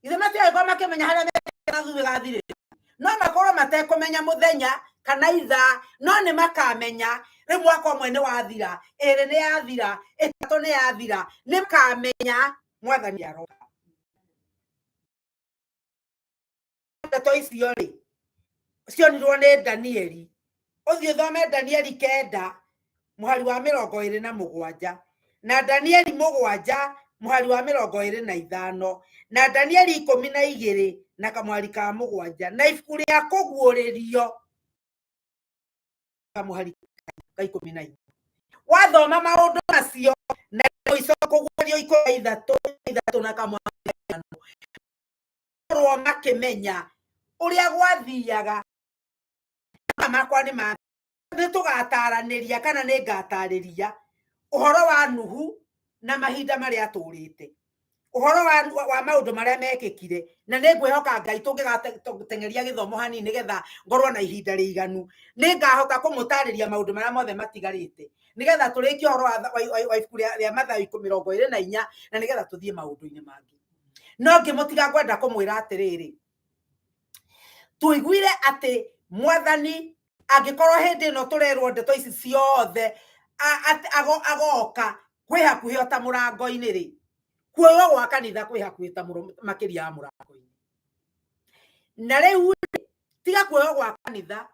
Ithe matiagĩkorwo makĩmenya harĩa mĩaka na nuthu ĩgathirĩra, no makorwo matekũmenya mũthenya kana ithaa, no nĩ makamenya rĩu mwaka ũmwe nĩ wathira, ĩrĩ nĩ yathira, ĩtatũ nĩ yathira, nĩ makamenya mwathani aroka. Ndeto icio rĩ, cionirwo nĩ Danieli. Ũthiĩ ũthome Danieli 9 mũhari wa 27, na Danieli 7 mũhari wa 25, na Danieli 12 na kamũhari ka 7, na ibuku rĩa Kũguũrĩrio kamũhari ka 14. Wathoma maũndũ macio na mũico Kũguũrĩrio 13 ithatũ na kamũhari ka 5, korwo makĩmenya ũrĩa gwathiaga. Makwa nĩ ma nĩ tũgataranĩria kana nĩ ngatarĩria ũhoro wa Nuhu na mahinda marĩa atũrĩte, ũhoro wa maũndũ marĩa mekĩkire, na nĩ ngwĩhoka Ngai tũngĩgateng'eria gĩthomo hanini nĩgetha ngorwo na ihinda rĩiganu, nĩ ngahota kũmũtarĩria maũndũ marĩa mothe matigarĩte nĩgetha tũrĩkie ũhoro wa ibuku rĩa Mathayo 24, na nĩgetha tũthiĩ maũndũ-inĩ mangĩ. No ngĩmũtiga ngwenda kũmwĩra atĩrĩrĩ, tũiguire atĩ mwathani angĩkorwo hĩndĩ ĩno tũrerwo ndeto ici ciothe agoka kwĩ hakuhĩ o ta mũrango-inĩ rĩ, kuoywo gwa kanitha kwĩ hakuhĩ ta makĩria ya mũrango-inĩ. Na rĩu rĩ, tiga kuoywo gwa kanitha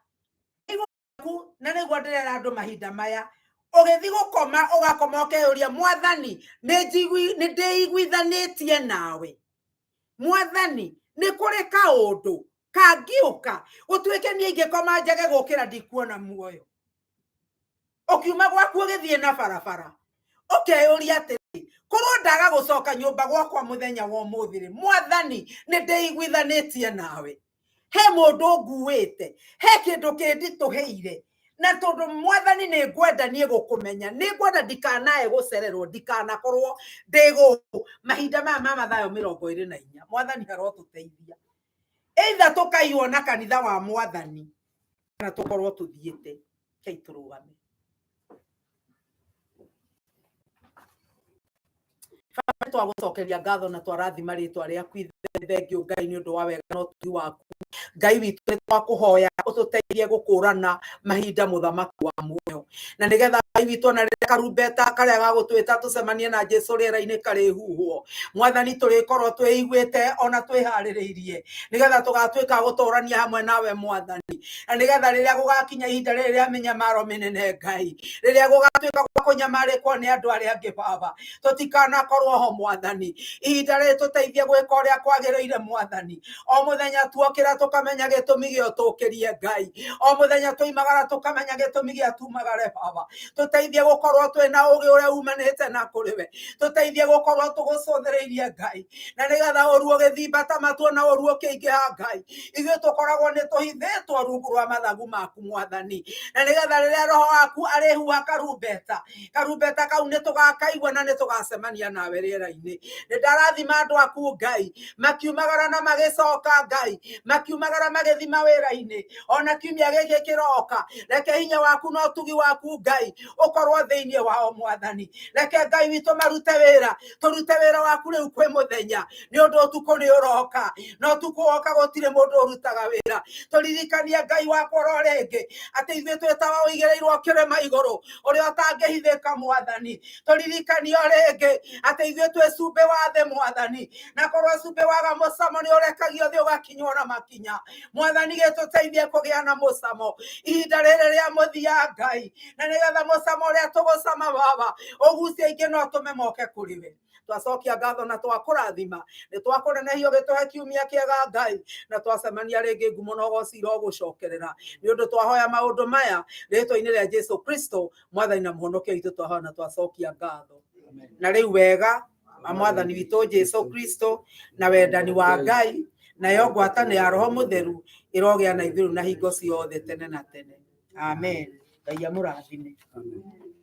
na nĩguo ndĩrera andũ mahinda maya, ũgĩthiĩ gũkoma ũgakoma ũkeyũria, mwathani nĩ ndĩiguithanĩtie nawe, mwathani nĩ kũrĩ kaũndũ kangĩũka gũtuĩke niĩ ingĩkoma njage gũkĩra ndikuona muoyo. Ũkiuma gwaku ũgĩthiĩ na barabara ũkeyũria atĩrĩ, korwo ndaga gũcoka nyũmba gwakwa mũthenya wa ũmũthĩ rĩ, mwathani nĩ ndĩiguithanĩtie nawe, he mũndũ nguĩte, he kĩndũ kĩnditũhĩire, na tondũ mwathani nĩ ngwenda niĩ gũkũmenya, nĩ ngwenda ndikanae gũcererwo, ndikanakorwo ndĩ gũkũ mahinda maya ma Mathayo 24. Mwathani arotũteithia, either tũkaiywo na kanitha wa mwathani kana tũkorwo tũthiĩte. Kei tũrũgame. Baba, twagũcokeria ngatho na twarathima rĩtwa rĩaku thengio Ngai nĩ ũndũ wa wega na ũtugi waku. Ngai witũ, nĩ twakũhoya ũtũteithie gũkũrana mahinda, mũthamaki wa muoyo, na nĩgetha Ngai witũ ona rĩrĩa karumbeta karĩa gagũtwĩta tũcemanie na Jesu rĩera-inĩ karĩhuhwo, mwathani tũrĩkorwo twĩiguĩte ona twĩharĩrĩirie nĩgetha tũgatuĩka gũtũrania hamwe nawe mwathani, na nĩgetha rĩrĩa gũgakinya ihinda rĩrĩ rĩa mĩnyamaro mĩnene Ngai, rĩrĩa gũgatuĩka gwa kũnyamarĩkwo nĩ andũ arĩa angĩ, Baba, tũtikanakorwo ho mwathani. Ihinda rĩrĩ tũteithie gwĩka ũrĩa kwagĩrĩire mwathani. O mũthenya tuokĩra tũkamenya gĩtũmi gĩa ũtũkĩrie Ngai, o mũthenya tũimagara tũkamenya gĩtũmi gĩa tumagare. Baba, tũteithie gũkorwo twĩna ũgĩ ũrĩa umanĩte na kũrĩ we, tũteithie gũkorwo tũgũcũthĩrĩirie Ngai, na nĩgetha ũru ũgĩthimbata matuo na ũru ũkĩingĩha Ngai, ithuĩ tũkoragwo nĩ tũhithĩtwo rungu rwa mathagu maku mwathani, na nĩgetha rĩrĩa roho waku arĩhuha karumbeta, karumbeta kau nĩ tũgakaigua na nĩ tũgacemania nawe rĩera-inĩ. Nĩ ndarathima andũ aku Ngai makiumagara na magĩcoka, Ngai makiumagara magĩthi mawĩra-inĩ ona kiumia gĩkĩ kĩroka. Reke hinya waku na ũtugi waku Ngai ũkorwo thĩinĩ wao mwathani. Reke Ngai witũ marute wĩra, tũrute wĩra waku rĩu kwĩ mũthenya, nĩ ũndũ ũtukũ nĩ ũroka, na ũtukũ woka gũtirĩ mũndũ ũrutaga wĩra. Tũririkanie Ngai wakwa oro rĩngĩ atĩ ithuĩ twĩtawa ũigĩrĩirwo kĩrĩma igũrũ ũrĩa ũtangĩhithĩka mwathani. Tũririkanie o rĩngĩ atĩ ithuĩ twĩ cumbĩ wa thĩ mwathani, na korwo cumbĩ waga mũcamo nĩ ũrekagio thĩ ũgakinywo na makinya. Mwathani, gĩtũteithie kũgĩa na mũcamo ihinda rĩrĩ rĩa mũthia Ngai, na nĩgetha mũcamo Tũgũcama ũrĩa tũgũcama baba, ũgucie aingĩ no tũme moke kũrĩ we. Twacokia ngatho na twakũrathima, nĩ twakũnenehio gĩtũhe kiumia kĩega Ngai, na twacemania rĩngĩ ngumo na ũgoci irogũcokerera. Nĩ ũndũ twahoya maũndũ maya rĩtwa-inĩ rĩa Jesu Kristo mwathani na mũhonokia witũ, twahoya na twacokia ngatho. Na rĩu wega wa mwathani witũ Jesu Kristo na wendani wa Ngai nayo ngwatanĩro ya Roho Mũtheru ĩrogĩa na ithuĩ rĩu na hingo ciothe tene na tene. Amen. Ngai amũrathime. Amen.